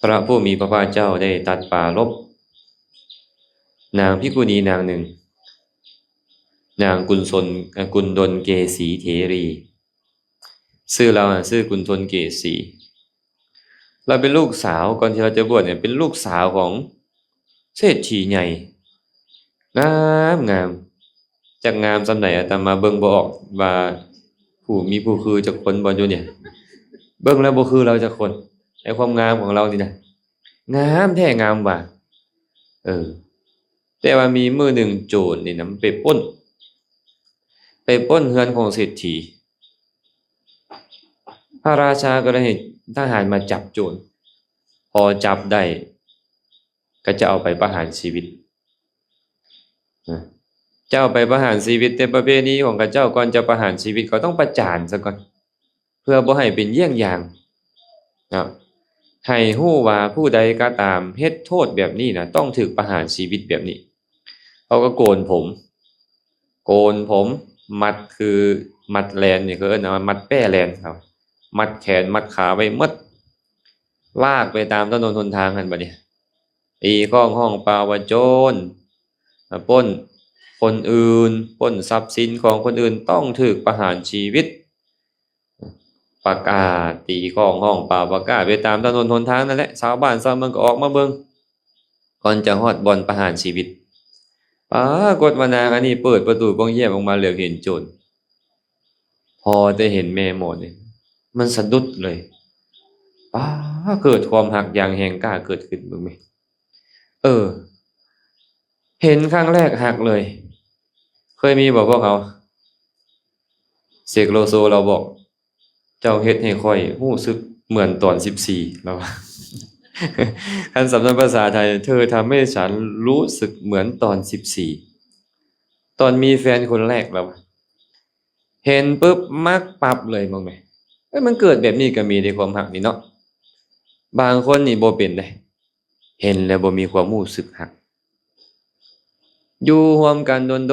ພະຜູ້ມີພະພາກເຈົ້າໄດ້ຕັດປາລົບນາງພິກຂຸນີນາງໜຶ່ງ, ນາງກຸນຊົນ ເອີ່ ກຸນດົນເກສີເຖຣີ. ຊື່ລາວນະ ຊື່ກຸນຊົນເກສີ. ລາວເປັນລູກສາວ, ກ່ອນທີ່ລາວຈະບວດນີ້ ເປັນລູກສາວຂອງເສດຖີໃຫຍ່. ງາມ, ງາມ. ຈັກງາມສ່ຳໃດ ອາດຕະມາເບິ່ງບໍ່ອອກວ່າຜູ້ ມີຜູ້ຄືຈັກຄົນບໍ່ຢູ່ນີ້. ເບິ່ງແລ້ວບໍ່ຄືລາວຈັກຄົນ. ໃນຄວາມງາມຂອງລາວນີ້ນະ ງາມແທ້ງາມວ່າ. ເອີ ແຕ່ວ່າມີມື້ໜຶ່ງໂຈນນີ້ນະ ມັນໄປປຸ້ນ, ໄປປຸ້ນເຮືອນຂອງເສດຖີ. ພະລາຊາກໍເລີຍໃຫ້ທະຫານມາຈັບໂຈນ. ພໍຈັບໄດ້ ກໍຈະເອົາໄປປະຫານຊີວິດ. ຈະເອົາໄປປະຫານຊີວິດ, ແຕ່ປະເພນີຂອງເຂົາເຈົ້າ ກ່ອນຈະປະຫານຊີວິດ ເຂົາຕ້ອງປະຈານຊະກ່ອນ ເພື່ອບໍ່ໃຫ້ເປັນເຢ້ຽງຢ່າງເນາະ, ໃຫ້ຮູ້ວ່າຜູ້ໃດກໍຕາມເຮັດໂທດແບບນີ້ນະ ຕ້ອງຖືກປະຫານຊີວິດແບບນີ້. ເຂົາກໍໂກນຜົມ, ໂກນຜົມ, ມັດ ຄືມັດແລນນີ້ ເຂົາເອີ້ນວ່າມັດແປ້ແລນ, ເຂົາມັດແຂນມັດຂາໄວ້ໝົດ, ລາກໄປຕາມຖະໜົນຫົນທາງຫັ້ນ. ບັດນີ້ຕີກ້ອງຮ້ອງປ່າວວ່າ ໂຈນ ມາປຸ້ນຄົນອື່ນ, ປຸ້ນຊັບສິນຂອງຄົນອື່ນ ຕ້ອງຖືກປະຫານຊີວິດ. ປະກາດ, ຕີກ້ອງຮ້ອງປ່າວປະກາດໄປຕາມຖະໜົນຫົນທາງນັ້ນແຫຼະ. ຊາວບ້ານຊາວເມືອງກໍອອກມາເບິ່ງ ກ່ອນຈະຮອດບ່ອນປະຫານຊີວິດ. ປາກົດວ່ານາງອັນນີ້ເປີດປະຕູປ່ອງແຍ້ມອອກມາ ເຫຼືອເຫັນໂຈນ. ພໍແຕ່ເຫັນແມ່ໝົດນີ້ ມັນສະດຸດເລີຍ. ປາ ເກີດຄວາມຮັກຢ່າງແຮງກ້າເກີດຂຶ້ນ. ເບິ່ງແມ. ເອີ ເຫັນຄັ້ງແລກຮັກເລີຍ. ເຄີຍມີບໍ່ພວກເຮົາ? ເສກໂລໂຊລາວບອກ, ເຈົ້າເຮັດໃຫ້ຂ້ອຍຮູ້ສຶກເໝືອນຕອນສິບສີ່ ລາວວ່າ. ຄັນສຳນວນພາສາໄທ, ເທີທຳໃຫ້ສັນຮູ້ສຶກເໝືອນຕອນສິບສີ່ ຕອນມີແຟນຄົນແລກ ລາວວ່າ. ເຫັນປຶບມັກປັບເລີຍ. ເບິ່ງແມ. ເອີ ມັນເກີດແບບນີ້ກໍມີໃນຄວາມຮັກນີ້ເນາະ. ບາງຄົນນີ້ບໍ່ເປັນເດ້, ເຫັນແລ້ວບໍ່ມີຄວາມຮູ້ສຶກຮັກ. ຢູ່ຮ່ວມກັນດົນ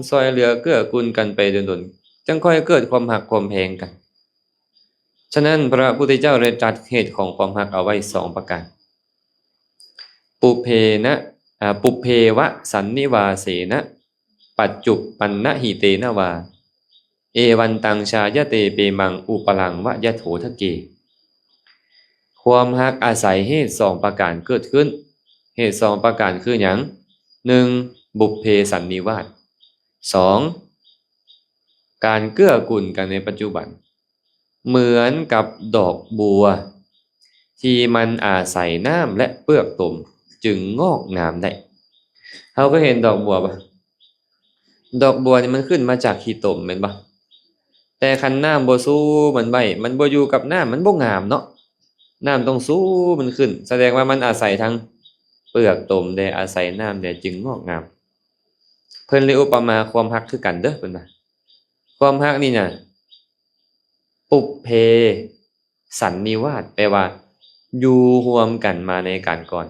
ໆ, ຊ່ອຍເຫຼືອເກື້ອກູນກັນໄປດົນໆ, ຈັ່ງຄ່ອຍເກີດຄວາມຮັກຄວາມແພງກັນ. ສະນັ້ນ ພະພຸດທະເຈົ້າໄດ້ຕັດເຫດຂອງຄວາມຮັກເອົາໄວ້ສອງປະການ. ປຸບເພນະ ອາ ປຸບເພວະສັນນິວາເສນະ ປັດຈຸບປັນນະຫິເຕນະວາ ເອວັນຕັງຊາຍະເຕເປມັງ ອຸປະລັງວະຍະໂຖທະເກ. ຄວາມຮັກອາໄສເຫດສອງປະການເກີດຂຶ້ນ. ເຫດສອງປະການຄືຫຍັງ? ໜຶ່ງ ບຸບເພສັນນິວາດ. ສອງ ການເກື້ອກູນກັນໃນປັດຈຸບັນ. ເໝືອນກັບດອກບົວທີ່ມັນອາໄສນ້ຳ ແລະ ເປືອກຕົມຈຶ່ງງອກງາມໄດ້. ເຮົາເຄີຍເຫັນດອກບົວບໍ່? ດອກບົວນີ້ມັນຂຶ້ນມາຈາກຂີ້ຕົມແມ່ນບໍ່? ແຕ່ຄັນນ້ຳບໍ່ຊູມັນໄວ້, ມັນບໍ່ຢູ່ກັບນ້ຳ, ມັນບໍ່ງາມເນາະ. ນ້ຳຕ້ອງຊູມັນຂຶ້ນ, ສະແດງວ່າມັນອາໄສທັງເປືອກຕົມແດ່, ອາໄສນ້ຳແດ່ ຈຶ່ງງອກງາມ. ເພິ່ນເລີຍອຸປະມາຄວາມຮັກຄືກັນເດີ້ ເພິ່ນວ່າ ຄວາມຮັກນີ້ນະ ປຸບເພສັນນິວາດ ແປວ່າຢູ່ຮ່ວມກັນມາໃນການກ່ອນ.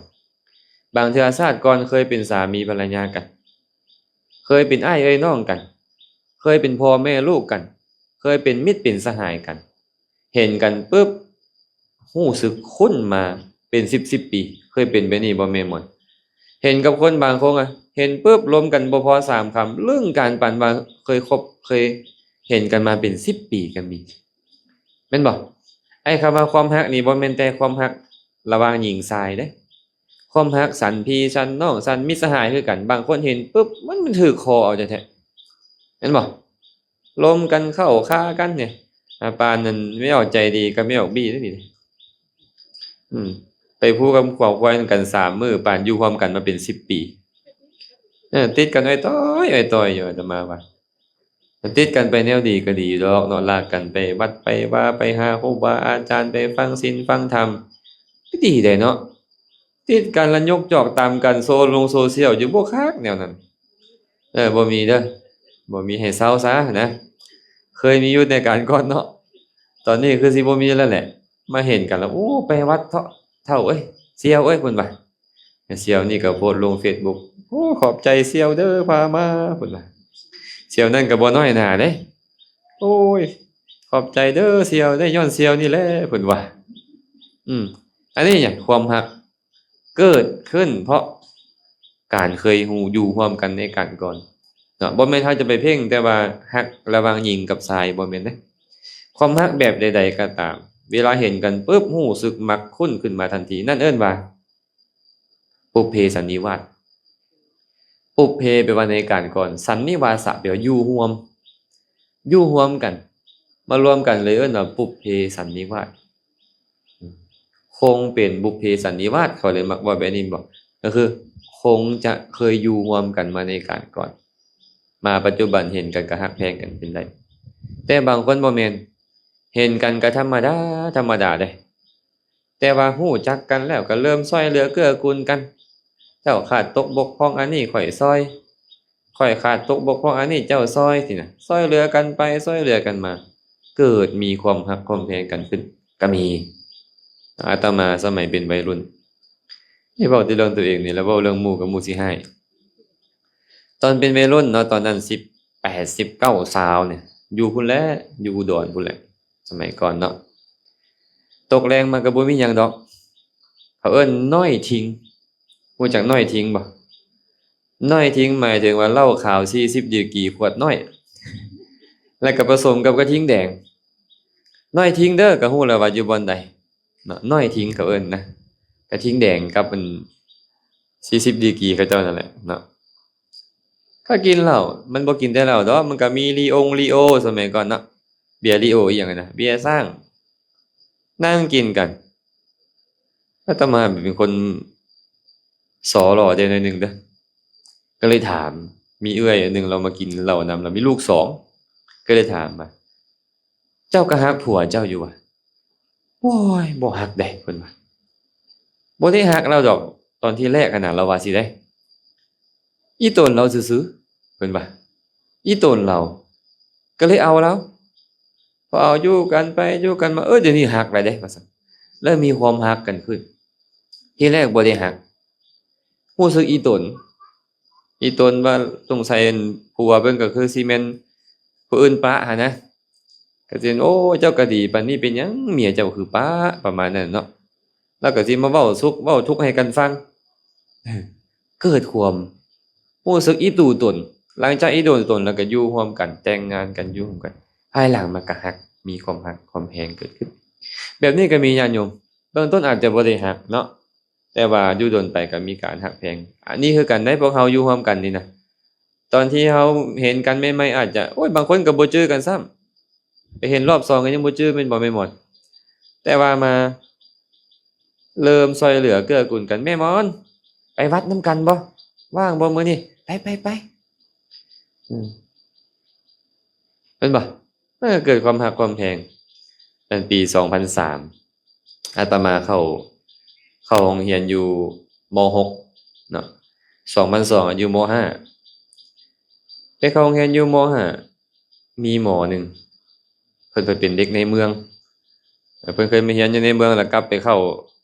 ບາງເທື່ອຊາດກ່ອນເຄີຍເປັນສາມີພັນລະຍາກັນ, ເຄີຍເປັນອ້າຍເອື້ອຍນ້ອງກັນ, ເຄີຍເປັນພໍ່ແມ່ລູກກັນ, ເຄີຍເປັນມິດເປັນສະຫາຍກັນ, ເຫັນກັນປຶບ ຮູ້ສຶກຄຸ້ນມາເປັນສິບສິບປີ. ເຄີຍເປັນແບບນີ້ບໍ່ແມ່ໝອຍ? ເຫັນກັບຄົນບາງຄົນອະ ເຫັນປຶບລົມກັນບໍ່ພໍສາມຄຳ ລຶ້ງກັນປານວ່າເຄີຍຄົບເຄີຍເຫັນກັນມາເປັນສິບປີກໍມີ ແມ່ນບໍ່? ໄອ້ຄຳວ່າຄວາມຮັກນີ້ ບໍ່ແມ່ນແຕ່ຄວາມຮັກລະຫວ່າງຍິງຊາຍເດ້, ຄວາມຮັກສັນພີ່ສັນນ້ອງ ສັນມິດສະຫາຍຄືກັນ. ບາງຄົນເຫັນປຶບ ມັນ ມັນຖືກຄໍເອົາແທ້ໆ ແມ່ນບໍ່? ລົມກັນເຂົ້າຄາກັນນີ້ ອາ ປານນັ້ນແມ່ອອກໃຈດີກັບແມ່ອອກບີ້ເດ້ນີ້. ອືມ ໄປພູກັບຂວາວຄວາຍນຳກັນສາມມື້ ປານຢູ່ຮ່ວມກັນມາເປັນສິບປີ. ເອີ ຕິດກັນອ້ອຍຕ້ອຍ ອ້ອຍຕ້ອຍຢູ່ ອາດຕະມາວ່າ. ຕິດກັນໄປແນວດີກໍດີຢູ່ດອກເນາະ, ລາກກັນໄປວັດໄປວາ ໄປຫາຄູບາອາຈານ ໄປຟັງສິນຟັງທຳ ກໍດີໄດ໋ເນາະ. ຕິດກັນລະຍົກຈອກຕຳກັນ ໂຊລົງໂຊຊຽວຢູ່ ບໍ່ຄັກແນວນັ້ນ. ເອີ ບໍ່ມີເດີ້ ບໍ່ມີ ໃຫ້ເຊົາຊະນະ. ເຄີຍມີຢູ່ແຕ່ການກ່ອນເນາະ, ຕອນນີ້ຄືຊິບໍ່ມີແລ້ວແຫຼະ. ມາເຫັນກັນແລ້ວ ໂອ້ ໄປວັດເທາະ ເຖົ້າເອີຍ ສ່ຽວເອີຍ ເພິ່ນວ່າ. ສ່ຽວນີ້ກໍໂພສລົງເຟສບຸກ ໂອ້ ຂອບໃຈສ່ຽວເດີ້ ພາມາ ເພິ່ນວ່າ. ສ່ຽວນັ້ນກໍບໍ່ນ້ອຍໜ້າເດ້ ໂອ້ຍ ຂອບໃຈເດີ້ສ່ຽວເດ້ ຍ້ອນສ່ຽວນີ້ແຫຼະ ເພິ່ນວ່າ. ອືມ ອັນນີ້ຫຍັງ? ຄວາມຮັກເກີດຂຶ້ນເພາະການເຄີຍຢູ່ຮ່ວມກັນໃນການກ່ອນເນາະ. ບໍ່ແມ່ນເຮົາຈະໄປເພັ່ງແຕ່ວ່າຮັກລະຫວ່າງຍິງກັບຊາຍ, ບໍ່ແມ່ນເດ້. ຄວາມຮັກແບບໃດໆກໍຕາມ, ເວລາເຫັນກັນປຶບ ຮູ້ສຶກມັກຄຸ້ນຂຶ້ນມາທັນທີ, ນັ້ນເອີ້ນວ່າ ປຸບເພສັນນິວາດ. ປຸບເພແປວ່າໃນການກ່ອນ, ສັນນິວາສະແປວ່າຢູ່ຮ່ວມ, ຢູ່ຮ່ວມກັນ, ມາລວມກັນເລີຍເອີ້ນວ່າປຸບເພສັນນິວາດ. ຄົງເປັນບຸບເພສັນນິວາດ, ເຂົາເລີຍມັກເວົ້າແບບນີ້ບໍ? ກໍຄືຄົງຈະເຄີຍຢູ່ຮ່ວມກັນມາໃນການກ່ອນ, ມາປັດຈຸບັນເຫັນກັນກໍຮັກແພງກັນເປັນໄດ້. ແຕ່ບາງຄົນບໍ່ແມ່ນ, ເຫັນກັນກໍທຳມະດາ, ທຳມະດາເດ້. ແຕ່ວ່າຮູ້ຈັກກັນແລ້ວກໍເລີ່ມຊ່ອຍເຫຼືອເກື້ອກູນກັນ, ເຈົ້າຂາດຕົກບົກຜ່ອງອັນນີ້ຂ້ອຍຊ່ອຍ, ຂ້ອຍຂາດຕົກບົກຜ່ອງອັນນີ້ເຈົ້າຊ່ອຍ, ຊີ້ນະ, ຊ່ອຍເຫຼືອກັນໄປ, ຊ່ອຍເຫຼືອກັນມາ, ເກີດມີຄວາມຮັກຄວາມແພງກັນຂຶ້ນກໍມີ. ອາດຕະມາສະໄໝເປັນໄວລຸ້ນ, ນີ້ເວົ້າແຕ່ເລື່ອງຕົວເອງນີ້ ແລ້ວເວົ້າເລື່ອງໝູ່ກໍໝູ່ຊິຮ້າຍ. ຕອນເປັນໄວລຸ້ນເນາະ, ຕອນນັ້ນສິບແປດ ສິບເກົ້າ ຊາວນີ້, ຢູ່ພຸ້ນແຫຼະ, ຢູ່ອຸດອນພຸ້ນແຫຼະ. ສະໄໝກ່ອນເນາະ, ຕົກແລງມາກໍບໍ່ມີຫຍັງດອກ, ເຂົາເອີ້ນນ້ອຍທິງ. ຮູ້ຈັກນ້ອຍທິງບໍ່? ນ້ອຍທິງໝາຍເຖິງວ່າເຫຼົ້າຂາວສີ່ສິບດີກຣີຂວດນ້ອຍ ແລ້ວກໍປະສົມກັບກະທິງແດງ. ນ້ອຍທິງເດີ, ກໍຮູ້ແລ້ວວ່າຢູ່ບ່ອນໃດເນາະ, ນ້ອຍທິງເຂົາເອີ້ນນະ, ກະທິງແດງກັບອັນສີ່ສິບດີກຣີເຂົາເຈົ້ານັ້ນແຫຼະເນາະ. ກໍກິນເຫຼົ້າ, ມັນບໍ່ກິນແຕ່ເຫຼົ້າດອກ, ມັນກໍມີລີອົງລີໂອ ສະໄໝກ່ອນເນາະ, ເບຍລີໂອອີ່ຫຍັງນະ, ເບຍຊ້າງ, ນັ່ງກິນກັນ. ອາດຕະມາເປັນຄົນສໍຫຼໍ່ແດ່ໜ້ອຍໜຶ່ງເດີ, ກໍເລີຍຖາມ, ມີເອື້ອຍອັນໜຶ່ງລາວມາກິນເຫຼົ້ານຳ, ລາວມີລູກສອງ, ກໍເລີຍຖາມວ່າ ເຈົ້າກໍຮັກຜົວເຈົ້າຢູ່ຫວາ? ໂອ້ຍ ບໍ່ຮັກເດ້ ເພິ່ນວ່າ. ບໍ່ໄດ້ຮັກລາວດອກ, ຕອນທີແລກຫັ້ນນະ ລາວວ່າຊີ້ເດ້, ອີ່ຕົນລາວຊື່ໆ ເພິ່ນວ່າ, ອີ່ຕົນລາວ. ກໍເລີຍເອົາລາວ, ພໍເອົາຢູ່ກັນໄປຢູ່ກັນມາ, ເອີ ດຽວນີ້ຮັກແລ້ວເດ້ ວ່າຊັ້ນ. ເລີ່ມມີຄວາມຮັກກັນຂຶ້ນ. ທີແລກບໍ່ໄດ້ຮັກ, ຮູ້ສຶກອີ່ຕົນ, ອີ່ຕົນວ່າສົງໄສອັນຜົວເພິ່ນກໍຄືຊິແມ່ນຜູ້ອື່ນປະຫັ້ນນະ, ກໍຊິເຫັນ ໂອ້ ເຈົ້າກໍດີປານນີ້ ເປັນຫຍັງເມຍເຈົ້າຄືປະ ປະມານນັ້ນເນາະ. ແລ້ວກໍຊິມາເວົ້າສຸກເວົ້າທຸກໃຫ້ກັນຟັງ, ເກີດຄວາມຮູ້ສຶກອີ່ຕູຕົນ. ຫຼັງຈາກອີ່ຕູຕົນແລ້ວກໍຢູ່ຮ່ວມກັນ, ແຕ່ງງານກັນ, ຢູ່ຮ່ວມກັນ, ພາຍຫຼັງມັນກໍຮັກ, ມີຄວາມຮັກຄວາມແພງເກີດຂຶ້ນ. ແບບນີ້ກໍມີ ຍາດໂຍມ. ເບື້ອງຕົ້ນອາດຈະບໍ່ໄດ້ຮັກເນາະ, ແຕ່ວ່າຢູ່ດົນໄປກໍມີການຮັກແພງ. ອັນນີ້ຄືກັນໄດ໋, ພວກເຮົາຢູ່ຮ່ວມກັນນີ້ນະ, ຕອນທີ່ເຮົາເຫັນກັນໃໝ່ໆ ອາດຈະ ໂອ້ຍ ບາງຄົນກໍບໍ່ຈື່ກັນຊ້ຳ, ໄປເຫັນລອບສອງກໍຍັງບໍ່ຈື່ ແມ່ນບໍ່ແມ່ໝອນ? ແຕ່ວ່າມາເລີ່ມຊ່ອຍເຫຼືອເກື້ອກູນກັນ, ແມ່ໝອນ ໄປວັດນຳກັນບໍ່? ວ່າງບໍ່ມື້ນີ້? ໄປ ໄປ ໄປ. ອືມ ແມ່ນບໍ່? ມັນກໍເກີດຄວາມຮັກຄວາມແພງ. ນັ້ນປີສອງພັນສາມ ອາດຕະມາເຂົ້າ ເຂົ້າໂຮງຮຽນຢູ່ ມໍຫົກເນາະ, ສອງພັນສອງ ຢູ່ ມໍຫ້າ ໄປເຂົ້າໂຮງຮຽນຢູ່ ມໍຫ້າ ມີໝໍໜຶ່ງ ເພິ່ນ ເພິ່ນເປັນເດັກໃນເມືອງ, ເພິ່ນເຄີຍມາຮຽນຢູ່ໃນເມືອງ ແລ້ວກັບໄປເຂົ້າ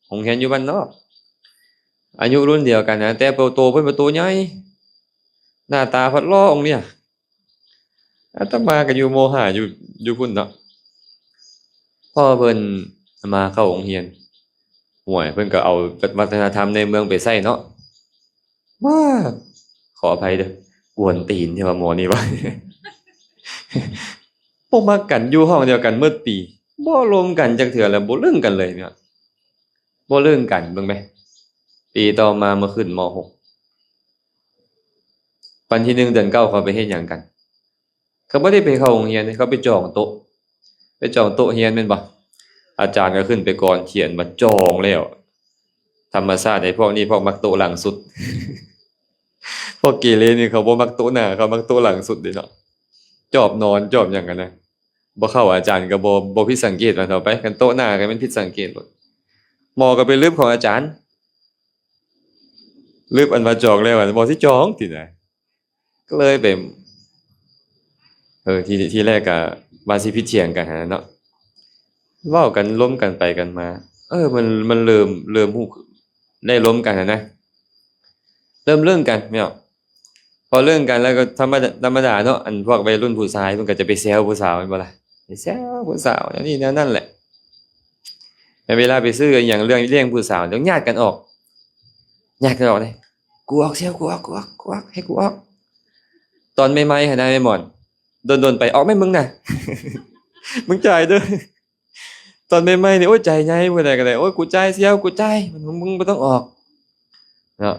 ໂຮງຮຽນຢູ່ບ້ານນອກ. ອາຍຸລຸ້ນດຽວກັນນະ, ແຕ່ໂຕເພິ່ນ ໂຕໃຫຍ່, ໜ້າຕາພັດຫຼໍ່ອົງເນຍ. ອາດຕະມາກໍຢູ່ ມໍຫ້າ ຢູ່ ຢູ່ພຸ້ນເນາະ, ພໍເພິ່ນມາເຂົ້າໂຮງຮຽນ, ໂອ້ຍ ເພິ່ນກໍເອົາວັດທະນະທຳໃນເມືອງໄປໃຊ້ເນາະ. ວ້າ ຂໍອະໄພເດີ, ກວນຕີນທີ່ວ່າໝໍນີ້ວ່າ ບໍ່ມັກກັນ, ຢູ່ຫ້ອງດຽວກັນໝົດປີ, ບໍ່ລົມກັນຈັກເທື່ອ ແລ້ວບໍ່ລຶ້ງກັນເລີຍເນາະ, ບໍ່ລຶ້ງກັນ. ເບິ່ງແມ, ປີຕໍ່ມາມາຂຶ້ນ ມໍຫົກ ວັນທີໜຶ່ງ ເດືອນເກົ້າ ເຂົາໄປເຮັດຫຍັງກັນ? ເຂົາບໍ່ໄດ້ໄປເຂົ້າໂຮງຮຽນເດ້, ເຂົາໄປຈອງໂຕະ, ໄປຈອງໂຕະຮຽນແມ່ນບໍ່? ອາຈານກໍຂຶ້ນໄປກ່ອນ, ຂຽນວ່າຈອງແລ້ວ. ທຳມະຊາດໄອ້ພວກນີ້ ພວກມັກໂຕະຫຼັງສຸດ, ພວກເກເລນີ້ ເຂົາບໍ່ມັກໂຕະໜ້າ, ເຂົາມັກໂຕະຫຼັງສຸດເດ້ເນາະ. ຈອບນອນ ຈອບຫຍັງຫັ້ນນະ, ບໍ່ເຂົ້າອາຈານກໍບໍ່ ບໍ່ຜິດສັງເກດວ່າເທົ່າໄປ, ຄັນໂຕະໜ້າກໍແມ່ນຜິດສັງເກດໂລດ. ໝໍກໍໄປລຶບຂອງອາຈານ, ລຶບອັນວ່າຈອງແລ້ວ ອັນບໍ່ຊິຈອງຕິນະ. ກໍເລີຍໄປ ເອີ ທີ ທີແລກກະວ່າຊິຜິດຖຽງກັນຫັ້ນນະເນາະ, ເວົ້າກັນ ລົມກັນໄປກັນມາ, ເອີ ມັນ ມັນເລີ່ມ ເລີ່ມຮູ້ ໄດ້ລົມກັນຫັ້ນນະ, ເລີ່ມເລີ້ນກັນແມ່ນບໍ່? ພໍເລີ້ນກັນແລ້ວກໍທຳມະດາ ທຳມະດາເນາະ, ອັນພວກໄວລຸ້ນຜູ້ຊາຍເພິ່ນກໍຈະໄປແຊວຜູ້ສາວແມ່ນບໍ່ລະ, ໄປແຊວຜູ້ສາວແນວນີ້ແນວນັ້ນແຫຼະ. ເວລາໄປຊື້ອີ່ຫຍັງ ເລື່ອງລ້ຽງຜູ້ສາວ ຕ້ອງຍາດກັນອອກ ຍາດກັນອອກເດ້. ກູອອກຊຽວ ກູອອກ ກູອອກ ກູອອກ ໃຫ້ກູອອກ. ຕອນໃໝ່ໆຫັ້ນນະ ແມ່ໝອນ ດົນໆໄປ ອອກແມ່ມຶງນະ ມຶງຈ່າຍເດີ້. ຕອນໃໝ່ໆນີ້ ໂອ້ຍ ໃຈໃຫຍ່ ຜູ້ໃດກໍໄດ້ ໂອ້ຍ ກູຈ່າຍຊຽວ ກູຈ່າຍ ມຶງ ມຶງບໍ່ຕ້ອງອອກເນາະ.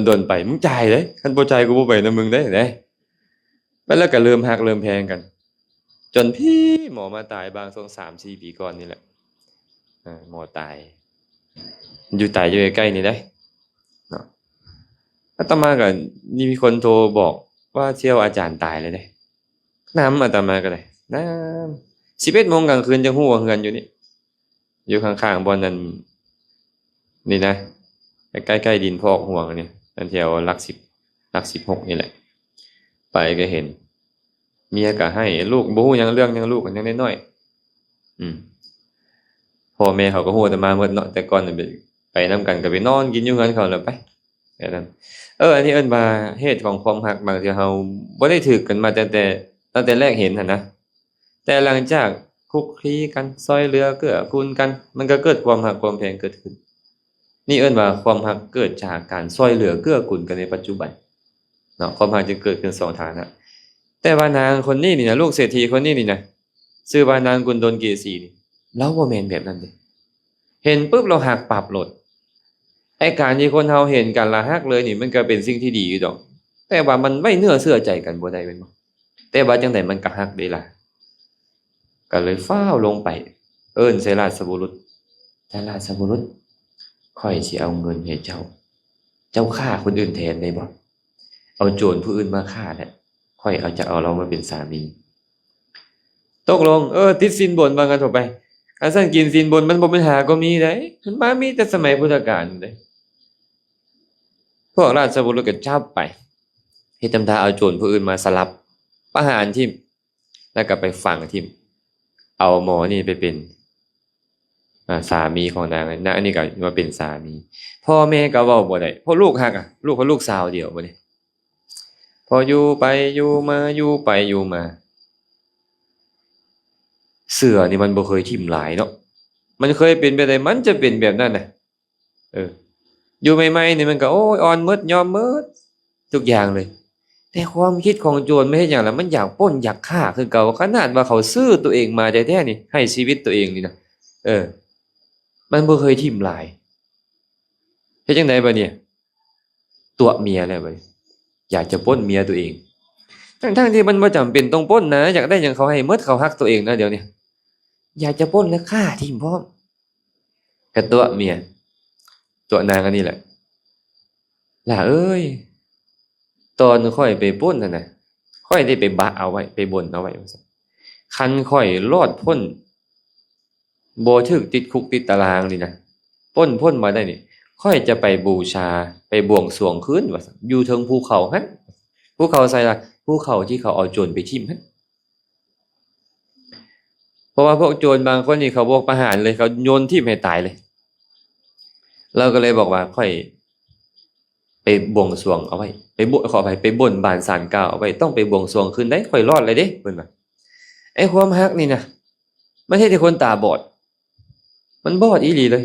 ດົນໆໄປ ມຶງຈ່າຍເດ້ ຄັນບໍ່ຈ່າຍ ກູບໍ່ໄປນຳມຶງເດ້ ເດ້. ແລ້ວກໍເລີ່ມຮັກເລີ່ມແພງກັນ ຈົນພີ້ໝໍມາຕາຍ ບາງຊ່ວງສາມສີ່ປີກ່ອນນີ້ແຫຼະ. ເອີ ໝໍຕາຍ ຢູ່ ຕາຍຢູ່ໃກ້ໆນີ້ເດ້ເນາະ. ອາດຕະມາກໍມີຄົນໂທບອກວ່າ ຊຽວອາຈານຕາຍແລ້ວເດ້. ນຳ ອາດຕະມາກໍໄດ້ ນຳ ສິບເອັດໂມງກາງຄືນ ຈັ່ງຮູ້ວ່າເຮືອນຢູ່ນີ້ ຢູ່ຂ້າງໆບ່ອນນັ້ນນີ້ນະ ໃກ້ໆ ດິນພອກຫວງນີ້ ນັ້ນ ແຖວຫຼັກສິບ ຫຼັກສິບຫົກນີ້ແຫຼະ. ໄປກໍເຫັນ ເມຍກໍໃຫ້ ລູກບໍ່ຮູ້ຫຍັງ ເລື່ອງຫຍັງ ລູກກໍຍັງນ້ອຍໆ. ອືມ ພໍ່ແມ່ເຂົາກໍຮູ້ອາດຕະມາໝົດເນາະ ແຕ່ກ່ອນໄປນຳກັນ ກໍໄປນອນກິນຢູ່ເຮືອນເຂົາແລ້ວໄປ ແບບນັ້ນ. ເອີ ອັນນີ້ເອີ້ນວ່າເຫດຂອງຄວາມຮັກ ບາງເທື່ອເຮົາບໍ່ໄດ້ຖືກກັນມາຕັ້ງແຕ່ ຕັ້ງແຕ່ແລກເຫັນຫັ້ນນະ ແຕ່ຫຼັງຈາກຄຸກຄີກັນ ຊ່ອຍເຫຼືອເກື້ອກູນກັນ ມັນກໍເກີດຄວາມຮັກຄວາມແພງເກີດຂຶ້ນ. ນີ້ເອີ້ນວ່າຄວາມຮັກເກີດຈາກການຊ່ອຍເຫຼືອເກື້ອກູນກັນໃນປັດຈຸບັນເນາະ. ຄວາມຮັກຈຶ່ງເກີດຂຶ້ນສອງຖານະ. ແຕ່ວ່ານາງຄົນນີ້ນີ້ນະ ລູກເສດຖີຄົນນີ້ນີ້ນະ ຊື່ວ່ານາງກຸນດົນເກສີນີ້ ລາວບໍ່ແມ່ນແບບນັ້ນເດ້. ເຫັນປຶບລາວຮັກປັບໂລດ. ໄອ້ການທີ່ຄົນເຮົາເຫັນກັນລະຮັກເລີຍນີ້ ມັນກໍເປັນສິ່ງທີ່ດີຢູ່ດອກ ແຕ່ວ່າມັນໄວ້ເນື້ອເຊື່ອໃຈກັນບໍ່ໄດ້ແມ່ນບໍ່? ແຕ່ວ່າຈັ່ງໃດມັນກໍຮັກເດ້ລະ. ກໍເລີຍຟ້າວລົງໄປເອີ້ນໃສ່ລາຊະບຸລຸດ, ທ່ານລາຊະບຸລຸດ, ຂ້ອຍຊິເອົາເງິນໃຫ້ເຈົ້າ, ເຈົ້າຂ້າຄົນອື່ນແທນໄດ້ບໍ່? ເອົາໂຈນຜູ້ອື່ນມາຂ້າແຫຼະ, ຂ້ອຍເອົາ ຈະເອົາລາວມາເປັນສາມີ. ຕົກລົງ, ເອີ, ຕິດສິນບົນວ່າຊັ້ນເຖາະໄປ. ຄັນຊັ້ນກິນສິນບົນມັນບໍ່ມີຫາກໍມີໃດ໋, ມັນມາມີແຕ່ສະໄໝພຸດທະການເດ້. ພວກລາຊະບຸລຸດກໍຈັບໄປ, ເຮັດທຳທ່າເອົາໂຈນຜູ້ອື່ນມາສະຫຼັບ, ປະຫານຖິ້ມ, ແລ້ວກໍໄປຝັງຖິ້ມ, ເອົາໝໍນີ້ໄປເປັນ ອ່າ ສາມີຂອງນາງ, ນາງອັນນີ້ກໍມາເປັນສາມີ. ພໍ່ແມ່ກໍເວົ້າບໍ່ໄດ້ ເພາະລູກຮັກອະ ລູກເພິ່ນລູກສາວດຽວບັດນີ້. ພໍຢູ່ໄປຢູ່ມາ ຢູ່ໄປຢູ່ມາ ເສືອນີ້ມັນບໍ່ເຄີຍຖິ້ມຫຼາຍເນາະ, ມັນເຄີຍເປັນແບບໃດ ມັນຈະເປັນແບບນັ້ນນະ. ເອີ ຢູ່ໃໝ່ໆນີ້ມັນກໍ ໂອ້ຍ ອ່ອນໝົດ ຍອມໝົດທຸກຢ່າງເລີຍ. ແຕ່ຄວາມຄິດຂອງໂຈນມັນເຮັດຫຍັງລະ? ມັນຢາກປຸ້ນຢາກຂ້າຄືເກົ່າ, ຂະໜາດວ່າເຂົາຊື້ຕົວເອງມາແທ້ໆນີ້ ໃຫ້ຊີວິດຕົວເອງນີ້ນະ, ເອີ ມັນບໍ່ເຄີຍຖິ້ມຫຼາຍ. ເຮັດຈັ່ງໃດບັດນີ້? ຕົວະເມຍແລ້ວບັດນີ້, ຢາກຈະປຸ້ນເມຍຕົວເອງ, ທັງໆທີ່ມັນບໍ່ຈຳເປັນຕ້ອງປຸ້ນນະ, ຢາກໄດ້ຫຍັງເຂົາໃຫ້ໝົດ, ເຂົາຮັກຕົວເອງນະດຽວນີ້, ຢາກຈະປຸ້ນແລ້ວຂ້າຖິ້ມພ້ອມ. ກະຕົວະເມຍ, ຕົວະນາງອັນນີ້ແຫຼະ, ຫຼ້າເອີຍ, ຕອນຂ້ອຍໄປປຸ້ນຫັ້ນນະ, ຂ້ອຍໄດ້ໄປບະເອົາໄວ້, ໄປບົນເອົາໄວ້ວ່າຊັ້ນ, ຄັນຂ້ອຍລອດພົ້ນ, ບໍ່ຖືກຕິດຄຸກຕິດຕາລາງນີ້ນະ, ປົ້ນພົ້ນມາໄດ້ນີ້, ຂ້ອຍຈະໄປບູຊາ, ໄປບວງສວງຄືນວ່າຊັ້ນ, ຢູ່ເທິງພູເຂົາຫັ້ນ. ພູເຂົາໃສລະ? ພູເຂົາທີ່ເຂົາເອົາໂຈນໄປຖິ້ມຫັ້ນ. ເພາະວ່າພວກໂຈນບາງຄົນນີ້ເຂົາບໍ່ປະຫານເລີຍ, ເຂົາໂຍນຖິ້ມໃຫ້ຕາຍເລີຍ. ລາວກໍເລີຍບອກວ່າ ຂ້ອຍໄປບວງສວງເອົາໄວ້, ໄປບົນ, ຂໍອະໄພ, ໄປບົນບານສານກ່າວເອົາໄວ້, ຕ້ອງໄປບວງສວງຄືນໃດ, ຂ້ອຍລອດແລ້ວເດ້, ເພິ່ນວ່າ. ໄອ້ຄວາມຮັກນີ້ນະ ມັນເຮັດໃຫ້ຄົນຕາບອດ, ມັນບອດອີ່ຫຼີເລີຍ,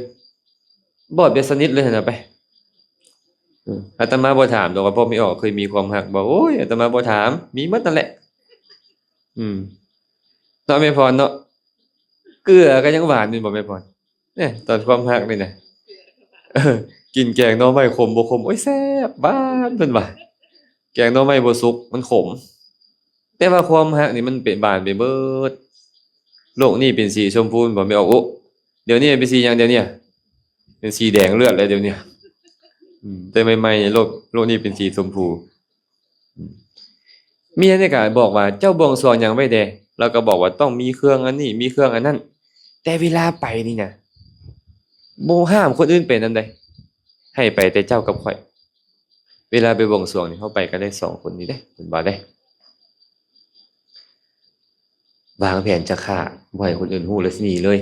ບອດແບບສະໜິດເລີຍຫັ້ນນະໄປ. ອາດຕະມາບໍ່ຖາມດອກວ່າ ພໍ່ແມ່ອອກເຄີຍມີຄວາມຮັກບໍ່? ໂອ້ຍ ອາດຕະມາບໍ່ຖາມ, ມີໝົດນັ້ນແຫຼະ. ອືມ ເນາະແມ່ພອນເນາະ, ເກືອກໍຍັງຫວານແມ່ນບໍ່ແມ່ພອນ? ເນຍ ຕອນຄວາມຮັກນີ້ນະ, ເອີ ກິນແກງໜໍ່ໄມ້ຂົມບໍ່ຂົມ? ໂອ້ຍ ແຊບ ຫວານ ເພິ່ນວ່າ, ແກງໜໍ່ໄມ້ບໍ່ສຸກ ມັນຂົມ. ແຕ່ວ່າຄວາມຮັກນີ້ມັນເປັນບານໄປເບີດ. ໂລກນີ້ເປັນສີຊົມພູ ແມ່ນບໍ່ແມ່ອອກ? ໂອ້ ດຽວນີ້ເປັນສີຫຍັງ? ດຽວນີ້ເປັນສີແດງເລືອດແລ້ວດຽວນີ້. ອືມ ແຕ່ໃໝ່ໆ ໂລກ, ໂລກນີ້ເປັນສີຊົມພູ. ອືມ ເມຍນີ້ກໍບອກວ່າ ເຈົ້າບວງສວງຫຍັງໄວ້ແດ່? ລາວກໍບອກວ່າ ຕ້ອງມີເຄື່ອງອັນນີ້ ມີເຄື່ອງອັນນັ້ນ. ແຕ່ເວລາໄປນີ້ນະ ບໍ່ຫ້າມຄົນອື່ນໄປນຳໃດ, ໃຫ້ໄປແຕ່ເຈົ້າກັບຂ້ອຍ. ເວລາໄປບວງສວງນີ້ ເຮົາໄປກັນໄດ້ສອງຄົນນີ້ເດ້, ເພິ່ນວ່າເດ້. ວາງແຜນຈະຂ້າ, ບໍ່ໃຫ້ຄົນອື່ນຮູ້ ແລ້ວຊິໜີເລີຍ.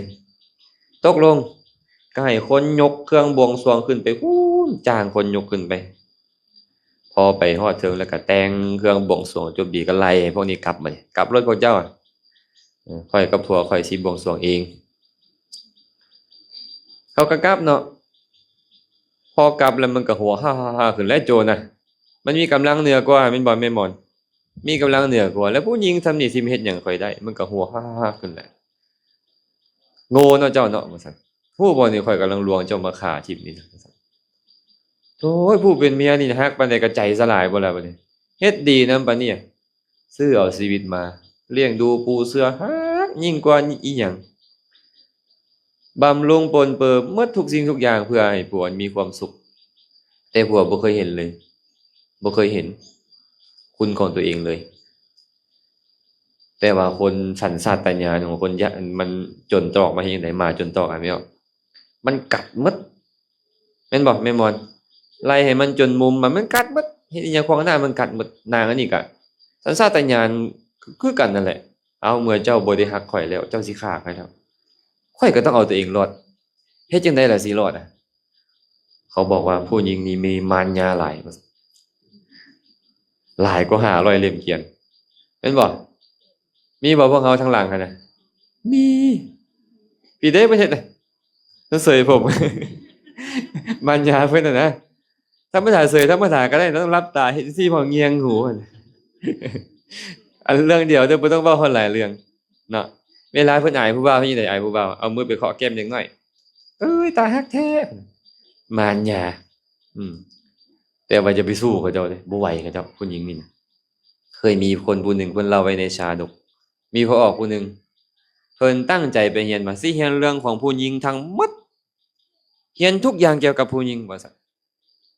ຕົກລົງ, ກໍໃຫ້ຄົນຍົກເຄື່ອງບວງສວງຂຶ້ນໄປພຸ້ນ, ຈ້າງຄົນຍົກຂຶ້ນໄປ. ພໍໄປຮອດເທິງແລ້ວກໍແຕ່ງເຄື່ອງບວງສວງຈົບດີ, ກໍໄລ່ພວກນີ້ກັບມາ, ກັບໂລດພວກເຈົ້າ. ເອີ ຂ້ອຍກັບຜົວຂ້ອຍຊິບວງສວງເອງ. ເຂົາກໍກັບເນາະ. ພໍກັບແລ້ວມັນກໍຫົວຮາໆໆຂຶ້ນແຫຼະ ໂຈນນະ. ມັນມີກຳລັງເໜືອກວ່າແມ່ນບໍ່ແມ່ໝອນ? ມີກຳລັງເໜືອກວ່າ ແລ້ວຜູ້ຍິງສ່ຳນີ້ຊິມາເຮັດຫຍັງຂ້ອຍໄດ້? ມັນກໍຫົວຮາໆຂຶ້ນແຫຼະ. ໂງ່ເນາະເຈົ້າເນາະ ວ່າຊັ້ນ. ຮູ້ບໍ່ນີ້ ຂ້ອຍກຳລັງລວງເຈົ້າມາຂ້າຖິ້ມນີ້ນະ ວ່າຊັ້ນ. ໂອ້ຍ ຜູ້ເປັນເມຍນີ້ຮັກປານໃດກໍໃຈສະຫຼາຍບໍ່ລະບັດນີ້. ເຮັດດີນຳປານນີ້ ຊື້ເອົາຊີວິດມາ ລ້ຽງດູປູເສືອ ຮັກຍິ່ງກວ່າອີ່ຫຍັງ ບຳລຸງປົນເປີໝົດທຸກສິ່ງທຸກຢ່າງ ເພື່ອໃຫ້ຜົວມີຄວາມສຸກ. ແຕ່ຜົວບໍ່ເຄີຍເຫັນເລີຍ ບໍ່ເຄີຍເຫັນຄຸນຂອງຕົວເອງເລີຍ. ແຕ່ວ່າຄົນສັນຊາດຕະຍານຂອງຄົນຍະ ມັນຈົນຕອກມາເຮັດຈັ່ງໃດ? ໝາຈົນຕອກ ອາ ແມ່ນບໍ່? ມັນກັດໝົດ. ແມ່ນບໍ່ແມ່ໝອນ? ໄລ່ໃຫ້ມັນຈົນມຸມມາ ມັນກັດໝົດ. ເຮັດອີ່ຫຍັງຂວາງໜ້າມັນກັດໝົດ. ນາງອັນນີ້ກະສັນຊາດຕະຍານຄືກັນນັ້ນແຫຼະ. ເອົາ ເມື່ອເຈົ້າບໍ່ໄດ້ຮັກຂ້ອຍແລ້ວ ເຈົ້າຊິຂ້າຂ້ອຍແລ້ວ ຂ້ອຍກໍຕ້ອງເອົາຕົວເອງລອດ. ເຮັດຈັ່ງໃດລະຊິລອດອະ? ເຂົາບອກວ່າຜູ້ຍິງນີ້ມີມານຍາຫຼາຍ ວ່າຊັ້ນ. ຫຼາຍກວ່າຫ້າຮ້ອຍເຫຼັ້ມກຽນ ແມ່ນບໍ່? ມີບໍ່ພວກເຮົາທາງຫຼັງຫັ້ນນະ? ມີ. ພີ່ເດ້ ເພິ່ນເຮັດນະ ເສີຍຜົມ ມານຍາເພິ່ນນະນະ. ທຳມະດາເສີຍ ທຳມະດາກໍໄດ້ ຕ້ອງຫຼັບຕາເຮັດຈັ່ງຊີ້ ເພາະງຽງຫູ. ອັນເລື່ອງດຽວເດີ້ ບໍ່ຕ້ອງເວົ້າຮອດຫຼາຍເລື່ອງເນາະ. ເວລາເພິ່ນອາຍຜູ້ບ່າວ ເຮັດຈັ່ງໃດອາຍຜູ້ບ່າວ? ເອົາມືໄປເຄາະແກ້ມເດັກນ້ອຍ ເອີຍ ຕາຮັກແທ້ ມານຍາ. ອືມ ແຕ່ວ່າຢ່າໄປສູ້ເຂົາເຈົ້າເດ້ ບໍ່ໄຫວເຂົາເຈົ້າ ຜູ້ຍິງນີ້ນະ. ເຄີຍມີຄົນຜູ້ໜຶ່ງເພິ່ນເລົ່າໄວ້ໃນຊາດົກ ມີພໍ່ອອກຜູ້ໜຶ່ງ ເພິ່ນຕັ້ງໃຈໄປຮຽນວ່າຊິຮຽນເລື່ອງຂອງຜູ້ຍິງທັງໝົດ ຮຽນທຸກຢ່າງກ່ຽວກັບຜູ້ຍິງ ວ່າຊັ້ນ.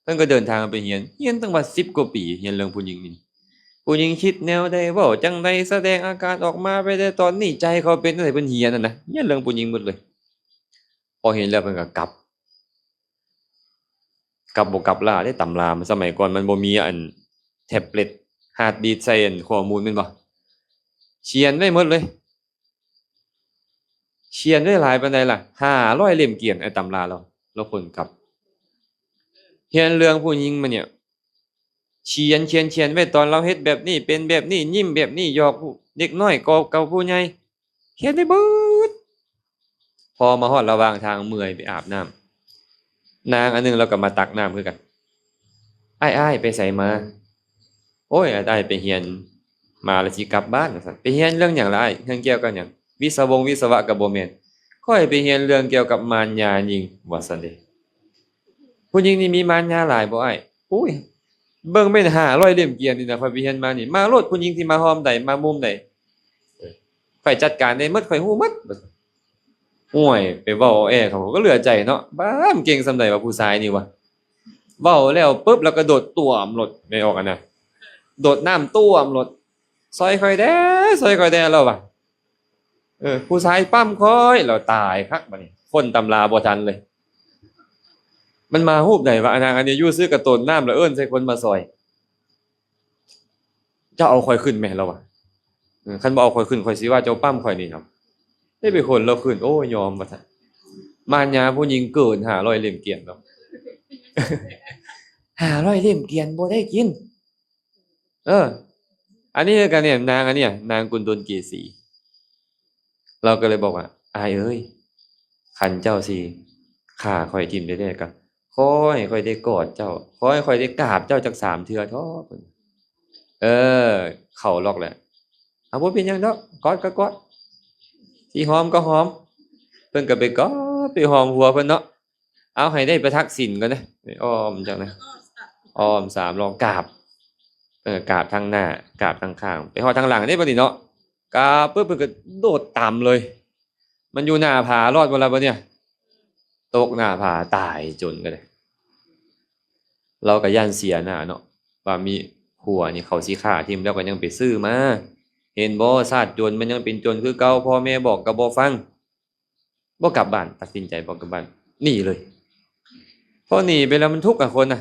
ເພິ່ນກໍເດີນທາງໄປຮຽນ ຮຽນຕັ້ງວ່າສິບກວ່າປີ ຮຽນເລື່ອງຜູ້ຍິງນີ້ ຜູ້ຍິງຄິດແນວໃດ ເວົ້າຈັ່ງໃດ ສະແດງອາການອອກມາໄປແດ່ ຕອນນີ້ໃຈເຂົາເປັນຈັ່ງໃດ ເພິ່ນຮຽນຫັ້ນນະ ຮຽນເລື່ອງຜູ້ຍິງໝົດເລີຍ. ພໍຮຽນແລ້ວເພິ່ນກໍກັບ ກັບບໍ່ກັບລ້າເດ້ ຕຳລາ ສະໄໝກ່ອນມັນບໍ່ມີອັນແທັບເລັດ ຮາດດີດໃສ່ອັນຂໍ້ມູນແມ່ນບໍ່? ຂຽນໄວ້ໝົດເລີຍ. ຂຽນໄດ້ຫຼາຍປານໃດລະ? ຫ້າຮ້ອຍເຫຼັ້ມກຽນ ໄອ້ຕຳລາລາວ ລາວຄົ້ນກັບ. ຮຽນເລື່ອງຜູ້ຍິງມານີ້ ຂຽນ ຂຽນ ຂຽນໄວ້ ຕອນລາວເຮັດແບບນີ້ ເປັນແບບນີ້ ຍິ້ມແບບນີ້ ຫຍອກເດັກນ້ອຍ ກໍກັບຜູ້ໃຫຍ່ ຂຽນໄວ້ເບິດ. ພໍມາຮອດລະຫວ່າງທາງ ເມື່ອຍໄປອາບນ້ຳ ນາງອັນໜຶ່ງລາວກໍມາຕັກນ້ຳຄືກັນ. ອ້າຍ ອ້າຍ ໄປໃສມາ? ໂອ້ຍ ອ້າຍ ໄປຮຽນມາລະຊິກັບບ້ານ ວ່າຊັ້ນ. ໄປຮຽນເລື່ອງຫຍັງລະອ້າຍ? ຮຽນກ່ຽວກັບຫຍັງ? ວິສະວົງວິສະວະກໍບໍ່ແມ່ນ. ຂ້ອຍໄປຮຽນເລື່ອງກ່ຽວກັບມານຍາຍິງ ວ່າຊັ້ນເດ. ຜູ້ຍິງນີ້ມີມານຍາຫຼາຍບໍ່ອ້າຍ? ໂອ້ຍ ເບິ່ງແມ່ນຫ້າຮ້ອຍເຫຼັ້ມກຽນນີ້ນະ ຂ້ອຍໄປຮຽນມານີ້ ມາໂລດ ຜູ້ຍິງທີ່ມາຮ່ອມໃດ ມາມຸມໃດ ຂ້ອຍຈັດການໄດ້ໝົດ ຂ້ອຍຮູ້ໝົດ. ໂອ້ຍ ໄປເວົ້າແອເຂົາກໍເຫຼືອໃຈເນາະ ບ້າ ມັນເກັ່ງສ່ຳໃດວະ ຜູ້ຊາຍນີ້ວະ. ເວົ້າແລ້ວປຶບ ລາວກະໂດດຕ້ວມໂລດ ແມ່ອອກຫັ້ນນະ ໂດດນ້ຳຕ້ວມໂລດ. ຊ່ອຍຂ້ອຍແດ່ ຊ່ອຍຂ້ອຍແດ່ ລາວວ່າ. ເອີ ຜູ້ຊາຍປ້ຳຂ້ອຍ ລາວຕາຍຄັກບາດນີ້ ຄົ້ນຕຳລາບໍ່ທັນເລີຍ. ມັນມາຮູບໃດວະ ນາງອັນນີ້ ຢູ່ຊື່ກະໂຕນນ້ຳ ລະເອີ້ນໃສ່ຄົນມາຊ່ອຍ. ເຈົ້າເອົາຂ້ອຍຂຶ້ນແມະ ລາວວ່າ. ເອີ ຄັນບໍ່ເອົາຂ້ອຍຂຶ້ນ ຂ້ອຍຊິວ່າເຈົ້າປ້ຳຂ້ອຍນີ້ນຳ. ໄດ້ໄປຂົນລາວຂຶ້ນ ໂອ້ ຍອມວ່າຊັ້ນ. ມານຍາຜູ້ຍິງເກີນຫ້າຮ້ອຍເຫຼັ້ມກຽນເນາະ ຫ້າຮ້ອຍເຫຼັ້ມກຽນບໍ່ໄດ້ກິນ. ເອີ ອັນນີ້ຄືກັນນີ້ ນາງອັນນີ້ ນາງກຸນດົນເກສີ ລາວກໍເລີຍບອກວ່າ ອ້າຍເອີຍ ຄັນເຈົ້າຊິຂ້າຂ້ອຍຖິ້ມແທ້ໆ ກໍຂໍໃຫ້ຂ້ອຍໄດ້ກອດເຈົ້າ ຂໍໃຫ້ຂ້ອຍໄດ້ກາບເຈົ້າຈັກສາມເທື່ອເທາະ. ເອີ ເຂົ້າລັອກແລ້ວ ເອົາ ບໍ່ເປັນຫຍັງດອກ ກອດກໍກອດ ຊິຫອມກໍຫອມ. ເພິ່ນກໍໄປກອດໄປຫອມຫົວເພິ່ນເນາະ. ເອົາ ໃຫ້ໄດ້ປະທັກສິນກ່ອນນະ ອ້ອມຈັກນະ ອ້ອມສາມລອບ ກາບ ເອີ ກາບທາງໜ້າ ກາບທາງຂ້າງ ໄປຮອດທາງຫຼັງເດ້ ບັດນີ້ເນາະ. ກາບປຶບ ເພິ່ນກໍໂດດຕຳເລີຍ. ມັນຢູ່ໜ້າຜາ ລອດບໍ່ລະບັດນີ້? ຕົກໜ້າຜາ ຕາຍ ໂຈນກໍໄດ້. ລາວກໍຢ້ານເສຍໜ້າເນາະ ວ່າມີຜົວນີ້ເຂົາຊິຂ້າຖິ້ມ ແລ້ວກໍຍັງໄປຊື້ມາ. ເຫັນບໍ່ ຊາດຈົນມັນຍັງເປັນຈົນຄືເກົ່າ ພໍ່ແມ່ບອກກໍບໍ່ຟັງ. ບໍ່ກັບບ້ານ ຕັດສິນໃຈບໍ່ກັບບ້ານ ໜີເລີຍ. ພໍໜີໄປແລ້ວມັນທຸກອະຄົນນະ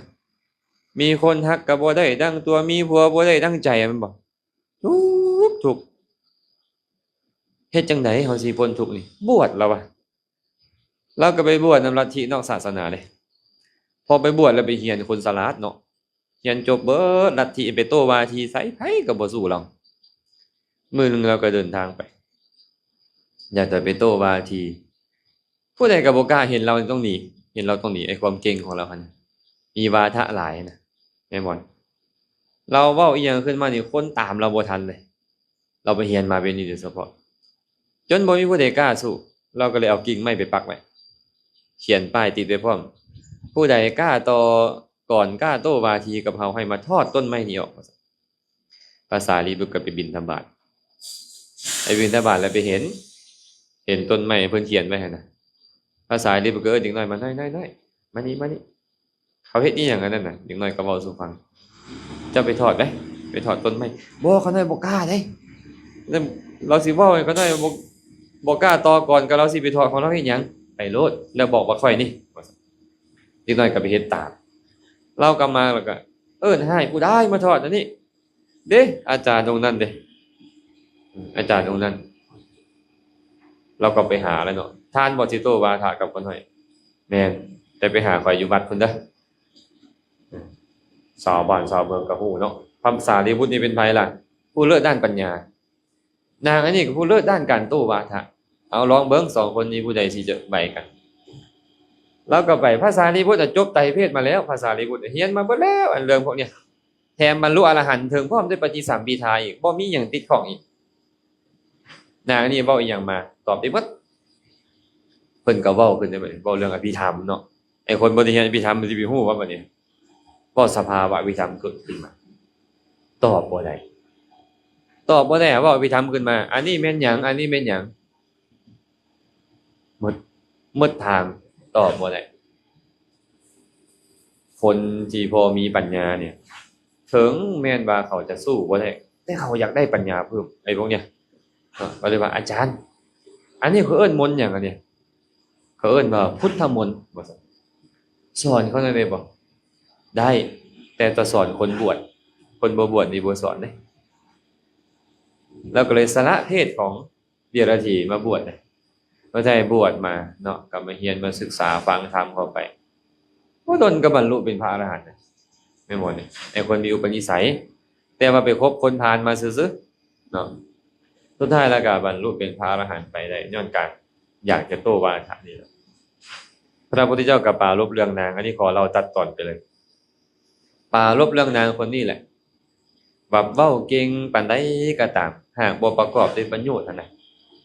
ມີຄົນຮັກກໍບໍ່ໄດ້ດັ່ງຕົວ ມີຜົວບໍ່ໄດ້ດັ່ງໃຈ ແມ່ນບໍ່? ທຸກ ທຸກ. ເຮັດຈັ່ງໃດເຮົາຊິພົ້ນທຸກນີ້? ບວດ ລາວວ່າ. ລາວກໍໄປບວດນຳລັດທິນອກສາສະໜາເດ້. ພໍໄປບວດແລ້ວໄປຮຽນຄົນສະຫຼາດເນາະ. ຮຽນຈົບເບິດລັດທິ ໄປໂຕ້ວາທີໃສ ໃຜກໍບໍ່ສູ້ລາວ. ມື້ໜຶ່ງລາວກໍເດີນທາງໄປ ຢາກຈະໄປໂຕ້ວາທີ ຜູ້ໃດກໍບໍ່ກ້າເຫັນລາວ ຕ້ອງໜີ ເຫັນລາວຕ້ອງໜີ. ໄອ້ຄວາມເກັ່ງຂອງລາວຫັ້ນ ມີວາທະຫຼາຍນະ ແມ່ນບໍ່? ລາວເວົ້າອີ່ຫຍັງຂຶ້ນມານີ້ ຄົນຕາມລາວບໍ່ທັນເລີຍ. ລາວໄປຮຽນມາແບບນີ້ໂດຍສະເພາະ ຈົນບໍ່ມີຜູ້ໃດກ້າສູ້. ລາວກໍເລີຍເອົາກິ່ງໄມ້ໄປປັກໄວ້ ຂຽນປ້າຍຕິດໄວ້ພ້ອມ ຜູ້ໃດກ້າຕໍ່ກ່ອນ ກ້າໂຕ້ວາທີກັບເຮົາ ໃຫ້ມາຖອດຕົ້ນໄມ້ນີ້ອອກ. ພະສາລີບຸດກໍໄປບິນທະບາດ ໄປບິນທະບາດແລ້ວໄປເຫັນ ເຫັນຕົ້ນໄມ້ເພິ່ນຂຽນໄວ້ຫັ້ນນະ. ພະສາລີບຸດກໍເອີ້ນເດັກນ້ອຍມາ ນ້ອຍໆໆ ມານີ້ ມານີ້. ເຂົາເຮັດອີ່ຫຍັງອັນນັ້ນນະ? ເດັກນ້ອຍກໍເວົ້າສູ່ຟັງ ເຈົ້າໄປຖອດເດ້ ໄປຖອດຕົ້ນໄມ້. ບໍ່ ຂ້ານ້ອຍບໍ່ກ້າເດ້ ລາວຊິເວົ້າໃຫ້ຂ້ານ້ອຍບໍ່ ບໍ່ກ້າຕໍ່ກ່ອນ ກໍລາວຊິໄປຖອດຂອງລາວເຮັດຫຍັງ? ໄປໂລດ ແລ້ວບອກວ່າຂ້ອຍນີ້ ວ່າຊັ້ນ. ເດັກນ້ອຍກໍໄປເຮັດຕາມ ລາວກັບມາແລ້ວກໍເອີ້ນໃຫ້ຜູ້ໃດມາຖອດອັນນີ້ ເດ້ ອາຈານອົງນັ້ນເດ້ ອາຈານອົງນັ້ນ. ລາວກໍໄປຫາແລ້ວເນາະ ທ່ານບໍ່ຊິໂຕ້ວາທະກັບຂ້ານ້ອຍ? ແມ່ນ ແຕ່ໄປຫາຂ້ອຍຢູ່ວັດພຸ້ນເດີ. ຊາວບ້ານຊາວເມືອງກໍຮູ້ເນາະ ພະສາລີບຸດນີ້ເປັນໃຜລະ? ຜູ້ເລີດດ້ານປັນຍາ. ນາງອັນນີ້ກໍຜູ້ເລີດດ້ານການໂຕ້ວາທະ. ເອົາ ລອງເບິ່ງ ສອງຄົນນີ້ຜູ້ໃດຊິຈະໄຫວກັນ. ລາວກໍໄປ ພະສາລີບຸດນະຈົບໄຕຣເພດມາແລ້ວ ພະສາລີບຸດນະຮຽນມາເບິດແລ້ວ ອັນເລື່ອງພວກນີ້ ແຖມບັນລຸອະລະຫັນເຖິງພ້ອມດ້ວຍປະຕິສຳພິທາອີກ ບໍ່ມີຫຍັງຕິດຂ້ອງອີກ. ນາງນີ້ເວົ້າອີ່ຫຍັງມາຕອບໄດ້ໝົດ. ເພິ່ນກໍເວົ້າຂຶ້ນໄດ້ບັດນີ້ ເວົ້າເລື່ອງອະພິທຳເນາະ. ໄອ້ຄົນບໍ່ໄດ້ຮຽນອະພິທຳມັນຊິໄປຮູ້ວ່າບັດນີ້ ເວົ້າສະພາວະອະພິທຳເກີດຂຶ້ນມາ ຕອບບໍ່ໄດ້ ຕອບບໍ່ໄດ້ ເວົ້າອະພິທຳຂຶ້ນມາ ອັນນີ້ແມ່ນຫຍັງ ອັນນີ້ແມ່ນຫຍັງ ໝົດ ໝົດທາງ ຕອບບໍ່ໄດ້. ຄົນທີ່ພໍມີປັນຍານີ້ ເຖິງແມ່ນວ່າເຂົາຈະສູ້ບໍ່ໄດ້ ແຕ່ເຂົາຢາກໄດ້ປັນຍາເພີ່ມ ໄອ້ພວກເນີ້ຍ ເຂົາເລີຍວ່າ ອາຈານ ອັນນີ້ເຂົາເອີ້ນມົນຫຍັງອັນນີ້? ເຂົາເອີ້ນວ່າພຸດທະມົນ ວ່າຊັ້ນ. ສອນເຂົາໜ່ອຍໄດ້ບໍ່? ໄດ້ ແຕ່ຕ້ອງສອນຄົນບວດ ຄົນບໍ່ບວດນີ້ບໍ່ສອນເດ້. ແລ້ວກໍເລີຍສະຫຼະເພດຂອງ ເດຍລະຖີມາບວດນະ ເພິ່ນໃຫ້ບວດມາເນາະ ກໍມາຮຽນມາສຶກສາຟັງທຳເຂົ້າໄປ ບໍ່ດົນກໍບັນລຸເປັນພະອະລະຫັນນະ ແມ່ນບໍ່ນີ້? ໃຫ້ຄົນມີອຸປະນິໄສ ແຕ່ວ່າໄປຄົບຄົນຜ່ານມາຊື່ໆເນາະ ສຸດທ້າຍແລ້ວກໍບັນລຸເປັນພະອະລະຫັນໄປໄດ້ ຍ້ອນການຢາກຈະໂຕ້ວາທະນີ້ແຫຼະ. ພະພຸດທະເຈົ້າກໍປາລົບເລື່ອງນາງ ອັນນີ້ຂໍເລົ່າຕັດຕອນໄປເລີຍ ປາລົບເລື່ອງນາງຄົນນີ້ແຫຼະ ແບບເວົ້າເກັ່ງປານໃດກໍຕາມ ຫາກບໍ່ປະກອບດ້ວຍປະໂຫຍດຫັ້ນນະ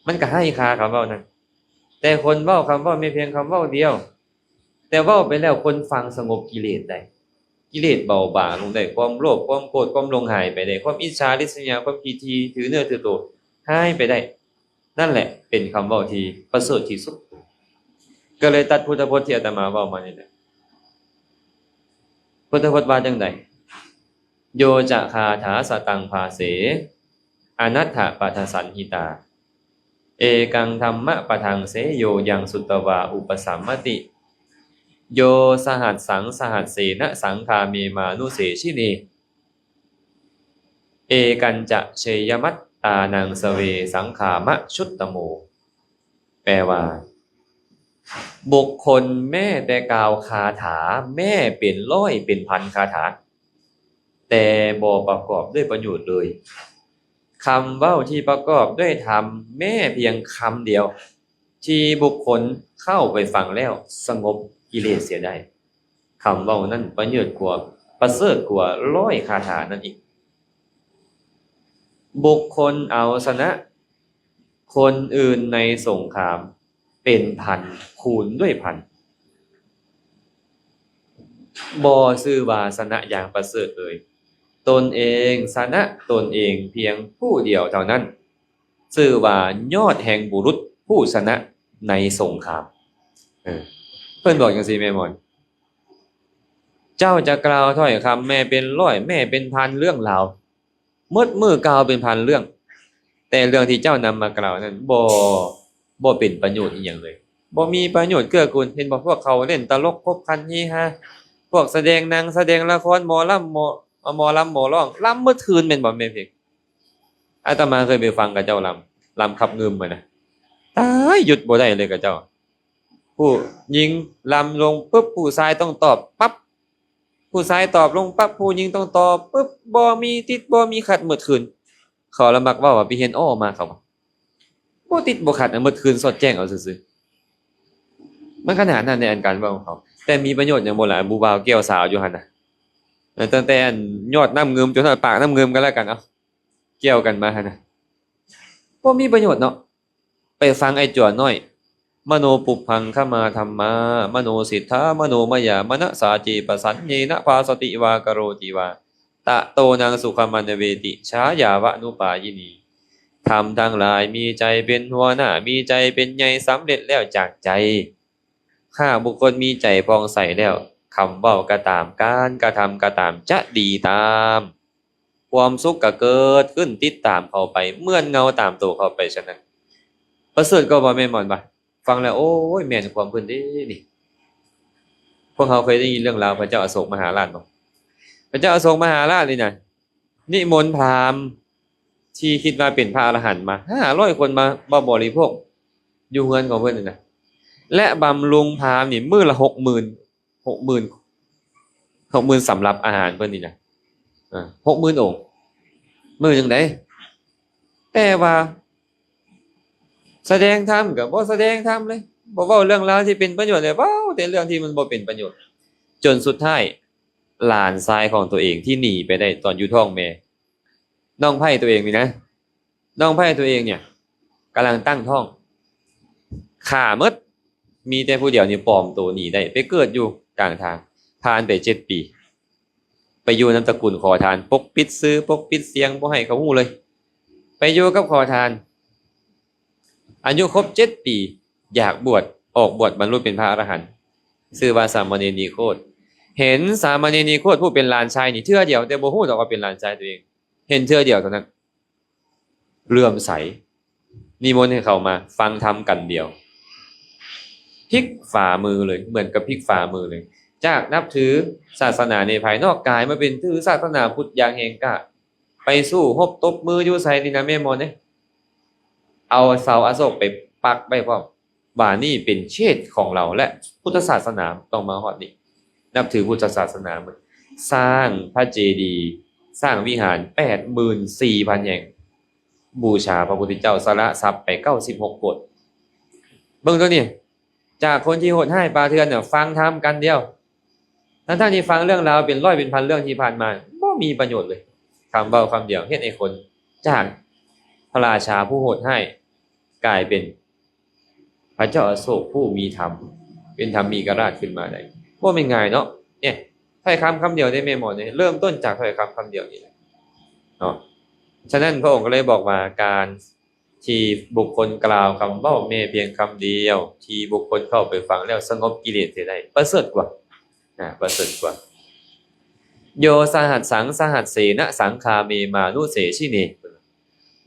ມັນກໍໄຮ້ຄ່າຄຳເວົ້ານັ້ນ. ແຕ່ຄົນເວົ້າຄຳເວົ້າແມ່ນພຽງຄຳເວົ້າດຽວ ແຕ່ເວົ້າໄປແລ້ວຄົນຟັງສະຫງົບກິເລດໄດ້ ກິເລດເບົາບາງລົງໄດ້ ຄວາມໂລບ ຄວາມໂກດ ຄວາມຫຼົງຫາຍໄປໄດ້ ຄວາມອິດສາລິດສະຍາ ຄວາມຂີ້ຖີ່ຖືເນື້ອຖືໂຕຫາຍໄປໄດ້. ນັ້ນແຫຼະເປັນຄຳເວົ້າທີ່ປະເສີດທີ່ສຸດ. ກໍເລີຍຕັດພຸດທະພົດທີ່ອາດຕະມາເວົ້າມານີ້ແຫຼະ. ພຸດທະພົດວ່າຈັ່ງໃດ? ໂຍຈະຄາຖາສະຕັງພາເສ ອະນັດຖະປະທະສັນຫິຕາ ເອກັງທຳມະປະທັງເສໂຍ ຍັງສຸດຕະວາອຸປະສຳມະຕິ ໂຍສະຫັດສັງສະຫັດເສນະ ສັງຄາເມມານຸເສຊິນີ ເອກັນຈະເຊຍະມັດຕານັງສະເວ ສັງຄາມະຊຸດຕະໂມ. ແປວ່າ ບຸກຄົນແມ້ແຕ່ກ່າວຄາຖາແມ້ເປັນຮ້ອຍເປັນພັນຄາຖາ ແຕ່ບໍ່ປະກອບດ້ວຍປະໂຫຍດເລີຍ. ຄຳເວົ້າທີ່ປະກອບດ້ວຍທຳແມ້ພຽງຄຳດຽວ ທີ່ບຸກຄົນເຂົ້າໄປຟັງແລ້ວສະຫງົບກິເລດເສຍໄດ້. ຄຳເວົ້ານັ້ນປະເສີດກວ່າ ປະເສີດກວ່າຮ້ອຍຄາຖານັ້ນອີກ. ບຸກຄົນເອົາຊະນະຄົນອື່ນໃນສົງຄາມເປັນພັນຄູນດ້ວຍພັນ ບໍ່ຊື່ວ່າຊະນະຢ່າງປະເສີດເລີຍ. ຕົນເອງຊະນະຕົນເອງພຽງຜູ້ດຽວເທົ່ານັ້ນ ຊື່ວ່າຍອດແຫ່ງບຸລຸດຜູ້ຊະນະໃນສົງຄາມ. ເອີ ເພິ່ນບອກຈັ່ງຊີ້ແມ່ນບໍ່? ເຈົ້າຈະກ່າວຖ້ອຍຄຳແມ້ເປັນຮ້ອຍແມ້ເປັນພັນເລື່ອງລາວ ໝົດມື້ກ່າວເປັນພັນເລື່ອງ ແຕ່ເລື່ອງທີ່ເຈົ້ານຳມາກ່າວນັ້ນບໍ່ ບໍ່ເປັນປະໂຫຍດອີ່ຫຍັງເລີຍ ບໍ່ມີປະໂຫຍດເກື້ອກູນ. ເຫັນບໍ່? ພວກເຂົາຫຼິ້ນຕະຫຼົກ ຄົບຂັນເຮຮາ ພວກສະແດງໜັງ ສະແດງລະຄອນ ໝໍລຳ ໝໍ ໝໍລຳ ໝໍຮ້ອງ ລຳໝົດຄືນແມ່ນບໍ່ແມ່ນເພງ? ອາດຕະມາເຄີຍໄປຟັງເຂົາເຈົ້າລຳ ລຳຂັບງື່ມຫັ້ນນະ ຕາຍ ຢຸດບໍ່ໄດ້ເລີຍເຂົາເຈົ້າ. ຜູ້ຍິງລຳລົງປຶບ ຜູ້ຊາຍຕ້ອງຕອບປັບ ຜູ້ຊາຍຕອບລົງປັບ ຜູ້ຍິງຕ້ອງຕອບປຶບ ບໍ່ມີຕິດບໍ່ມີຂັດໝົດຄືນ. ເຂົາລະມັກເວົ້າວ່າໄປຮຽນອໍມາ ເຂົາວ່າບໍ່ຕິດບໍ່ຂັດ ໝົດຄືນສອດແຈ້ງເອົາຊື່ໆ. ມັນຂະໜາດນັ້ນໃນອັນການເວົ້າຂອງເຂົາ. ແຕ່ມີປະໂຫຍດຫຍັງບໍ່ລະ ຜູ້ບ່າວແກ້ວສາວຢູ່ຫັ້ນນະ? ເອີ ຕັ້ງແຕ່ອັນຍອດນ້ຳງື່ມຈົນຮອດປາກນ້ຳງື່ມກັນແລ້ວກັນ ເອົາ ກ່ຽວກັນມາຫັ້ນນະ ບໍ່ມີປະໂຫຍດເນາະ. ໄປຟັງໄອ້ຈົວນ້ອຍ ມະໂນປຸບພັງຄະມາທຳມາ ມະໂນເສດຖາ ມະໂນມະຍາ ມະນະສາເຈປະສັນເຍນະ ພາສະຕິວາກະໂຣຕິວາ ຕະໂຕນັງສຸຂະມັນນະເວຕິ ຊາຍາວະນຸປາຍິນີ. ທຳທັງຫຼາຍມີໃຈເປັນຫົວໜ້າ ມີໃຈເປັນໃຫຍ່ ສຳເລັດແລ້ວຈາກໃຈ. ຫາກບຸກຄົນມີໃຈຜ່ອງໃສແລ້ວ ຄຳເວົ້າກໍຕາມ ການກະທຳກໍຕາມ ຈະດີຕາມ. ຄວາມສຸກກໍເກີດຂຶ້ນຕິດຕາມເຂົາໄປ ເໝືອນເງົາຕາມໂຕເຂົາໄປ. ສະນັ້ນ ປະເສີດກວ່າບໍ່ແມ່ນບໍ່ວະ? ຟັງແລ້ວ ໂອ້ຍ ແມ່ນຄວາມເພິ່ນເດ້ນີ້. ພວກເຮົາເຄີຍໄດ້ຍິນເລື່ອງລາວພະເຈົ້າອະໂສກມະຫາລາດບໍ່? ພະເຈົ້າອະໂສກມະຫາລາດນີ້ນະ ນິມົນພາມທີ່ຄິດວ່າເປັນພະອະລະຫັນມາຫ້າຮ້ອຍຄົນ ມາ ມາບໍລິໂພກຢູ່ເຮືອນຂອງເພິ່ນນີ້ນະ ແລະ ບຳລຸງພາມນີ້ມື້ລະຫົກໝື່ນ ຫົກໝື່ນ ຫົກໝື່ນສຳລັບອາຫານເພິ່ນນີ້ນະ ເອີ ຫົກໝື່ນອົງ ມື້ໜຶ່ງເດ້. ແຕ່ວ່າສະແດງທຳກໍບໍ່ສະແດງທຳເລີຍ ບໍ່ເວົ້າເລື່ອງລາວທີ່ເປັນປະໂຫຍດເລີຍ ເວົ້າແຕ່ເລື່ອງທີ່ມັນບໍ່ເປັນປະໂຫຍດ. ຈົນສຸດທ້າຍ ຫຼານຊາຍຂອງຕົວເອງທີ່ໜີໄປໄດ້ຕອນຢູ່ທ້ອງແມ່ ນ້ອງໃພ້ຕົວເອງນີ້ນະ ນ້ອງໃພ້ຕົວເອງເນຍ ກຳລັງຕັ້ງທ້ອງ ຂ້າໝົດ ມີແຕ່ຜູ້ດຽວນີ້ປອມໂຕໜີໄດ້ ໄປເກີດຢູ່ກາງທາງ. ຜ່ານໄປເຈັດປີ ໄປຢູ່ນຳຕະກຸນຂໍທານ ປົກປິດຊື່ ປົກປິດສຽງ ບໍ່ໃຫ້ເຂົາຮູ້ເລີຍ. ໄປຢູ່ກັບຂໍທານ ອາຍຸຄົບເຈັດປີ ຢາກບວດ ອອກບວດບັນລຸເປັນພະອະລະຫັນ ຊື່ວ່າສາມະເນນນິໂຄດ. ເຫັນສາມະເນນນິໂຄດຜູ້ເປັນຫຼານຊາຍນີ້ເທື່ອດຽວ ແຕ່ບໍ່ຮູ້ດອກວ່າເປັນຫຼານຊາຍຕົວເອງ ເຫັນເທື່ອດຽວເທົ່ານັ້ນ ເຫຼື້ອມໃສ ນິມົນໃຫ້ເຂົ້າມາຟັງທຳກັນດຽວ ພິກຝ່າມືເລີຍ ເໝືອນກັບພິກຝ່າມືເລີຍ ຈາກນັບຖືສາສະໜາໃນພາຍນອກ ກາຍມາເປັນຖືສາສະໜາພຸດຢ່າງແຮງກ້າ ໄປສູ້ຮົບຕົບມືຢູ່ໃສນີ້ນະແມ່ໝໍເດ້ ເອົາເສົາອະໂສກໄປປັກໄວ້ພ້ອມ ວ່ານີ້ເປັນເຂດຂອງເຮົາ ແລະ ພຸດທະສາສະໜາຕ້ອງມາຮອດນີ້ ນັບຖືພຸດທະສາສະໜາໝົດ ສ້າງພະເຈດີ ສ້າງວິຫານແປດໝື່ນສີ່ພັນແຫ່ງ ບູຊາພະພຸດທະເຈົ້າ ສະຫຼະຊັບໄປເກົ້າສິບຫົກໂກດ. ເບິ່ງຕົວນີ້ ຈາກຄົນທີ່ໂຫດຮ້າຍປ່າເຖື່ອນນະ ຟັງທຳກັນດຽວ ທັງໆທີ່ຟັງເລື່ອງລາວເປັນຮ້ອຍເປັນພັນເລື່ອງທີ່ຜ່ານມາ ບໍ່ມີປະໂຫຍດເລີຍ. ຄຳເວົ້າຄຳດຽວເຮັດໃຫ້ຄົນຈາກພະລາຊາຜູ້ໂຫດຮ້າຍ ກາຍເປັນພະເຈົ້າອະໂສກຜູ້ມີທຳ ເປັນທຳມີກະລາດຂຶ້ນມາໄດ້ ບໍ່ແມ່ນງ່າຍເນາະ. ເອີ ຖ້ອຍຄຳຄຳດຽວເດ້ແມ່ໝໍເດ້ ເລີ່ມຕົ້ນຈາກຖ້ອຍຄຳຄຳດຽວນີ້ແຫຼະເນາະ. ສະນັ້ນພະອົງກໍເລີຍບອກວ່າ ການທີ່ບຸກຄົນກ່າວຄຳເວົ້າແມ້ພຽງຄຳດຽວ ທີ່ບຸກຄົນເຂົ້າໄປຟັງແລ້ວສະຫງົບກິເລດເສຍໄດ້ ປະເສີດກວ່າ ນະ ປະເສີດກວ່າ. ໂຍສະຫັດສັງສະຫັດເສນະ ສັງຄາເມມານຸເສຊິເນ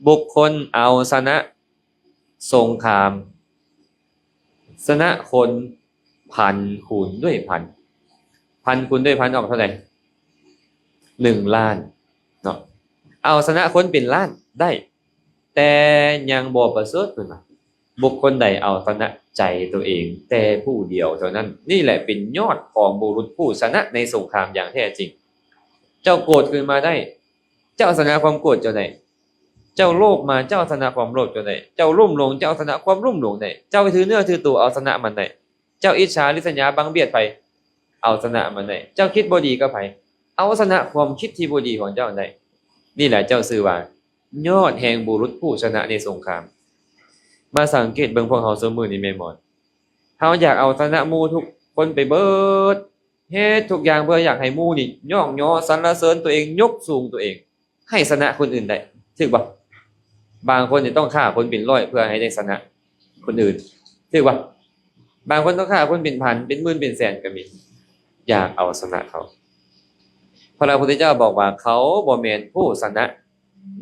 ບຸກຄົນເອົາຊະນະສົງຄາມ ຊະນະຄົນພັນຄູນດ້ວຍພັນ ພັນຄູນດ້ວຍພັນອອກເທົ່າໃດ? ໜຶ່ງລ້ານເນາະ ເອົາຊະນະຄົນເປັນລ້ານໄດ້ ແຕ່ຍັງບໍ່ປະເສີດເພິ່ນວ່າ ບຸກຄົນໃດເອົາຊະນະໃຈຕົວເອງແຕ່ຜູ້ດຽວເທົ່ານັ້ນ ນີ້ແຫຼະເປັນຍອດຂອງບຸລຸດຜູ້ຊະນະໃນສົງຄາມຢ່າງແທ້ຈິງ. ເຈົ້າໂກດຂຶ້ນມາໄດ້ ເຈົ້າເອົາຊະນະຄວາມໂກດເຈົ້າໄດ້. ເຈົ້າໂລບມາ ເຈົ້າເອົາຊະນະຄວາມໂລບເຈົ້າໄດ້. ເຈົ້າລຸ່ມຫຼົງ ເຈົ້າເອົາຊະນະຄວາມລຸ່ມຫຼົງໄດ້. ເຈົ້າຖືເນື້ອຖືໂຕ ເອົາຊະນະມັນໄດ້. ເຈົ້າອິດສາ ລິດສະຍາ ບັງບຽດໃຜ ເອົາຊະນະມັນໄດ້. ເຈົ້າຄິດບໍ່ດີກັບໃຜ ເອົາຊະນະຄວາມຄິດທີ່ບໍ່ດີຂອງເຈົ້າໄດ້. ນີ້ແຫຼະເຈົ້າຊື່ວ່າ ຍອດແຫ່ງບຸລຸດຜູ້ຊະນະໃນສົງຄາມ. ມາສັງເກດເບິ່ງພວກເຮົາຊຸມມື້ນີ້ແມ່ໝໍ ເຮົາຢາກເອົາຊະນະໝູ່ທຸກຄົນໄປເບີດ ເຮັດທຸກຢ່າງເພື່ອຢາກໃຫ້ໝູ່ນີ້ຍ້ອງຍໍສັນລະເສີນຕົວເອງ ຍົກສູງຕົວເອງ ໃຫ້ຊະນະຄົນອື່ນໄດ້ ຖືກບໍ່? ບາງຄົນນີ້ຕ້ອງຂ້າຄົນເປັນຮ້ອຍເພື່ອໃຫ້ໄດ້ຊະນະຄົນອື່ນ ຖືກບໍ່? ບາງຄົນຕ້ອງຂ້າຄົນເປັນພັນ ເປັນໝື່ນ ເປັນແສນກໍມີ ຢາກເອົາຊະນະເຂົາ. ພະພຸດທະເຈົ້າບອກວ່າ ເຂົາບໍ່ແມ່ນຜູ້ຊະນະ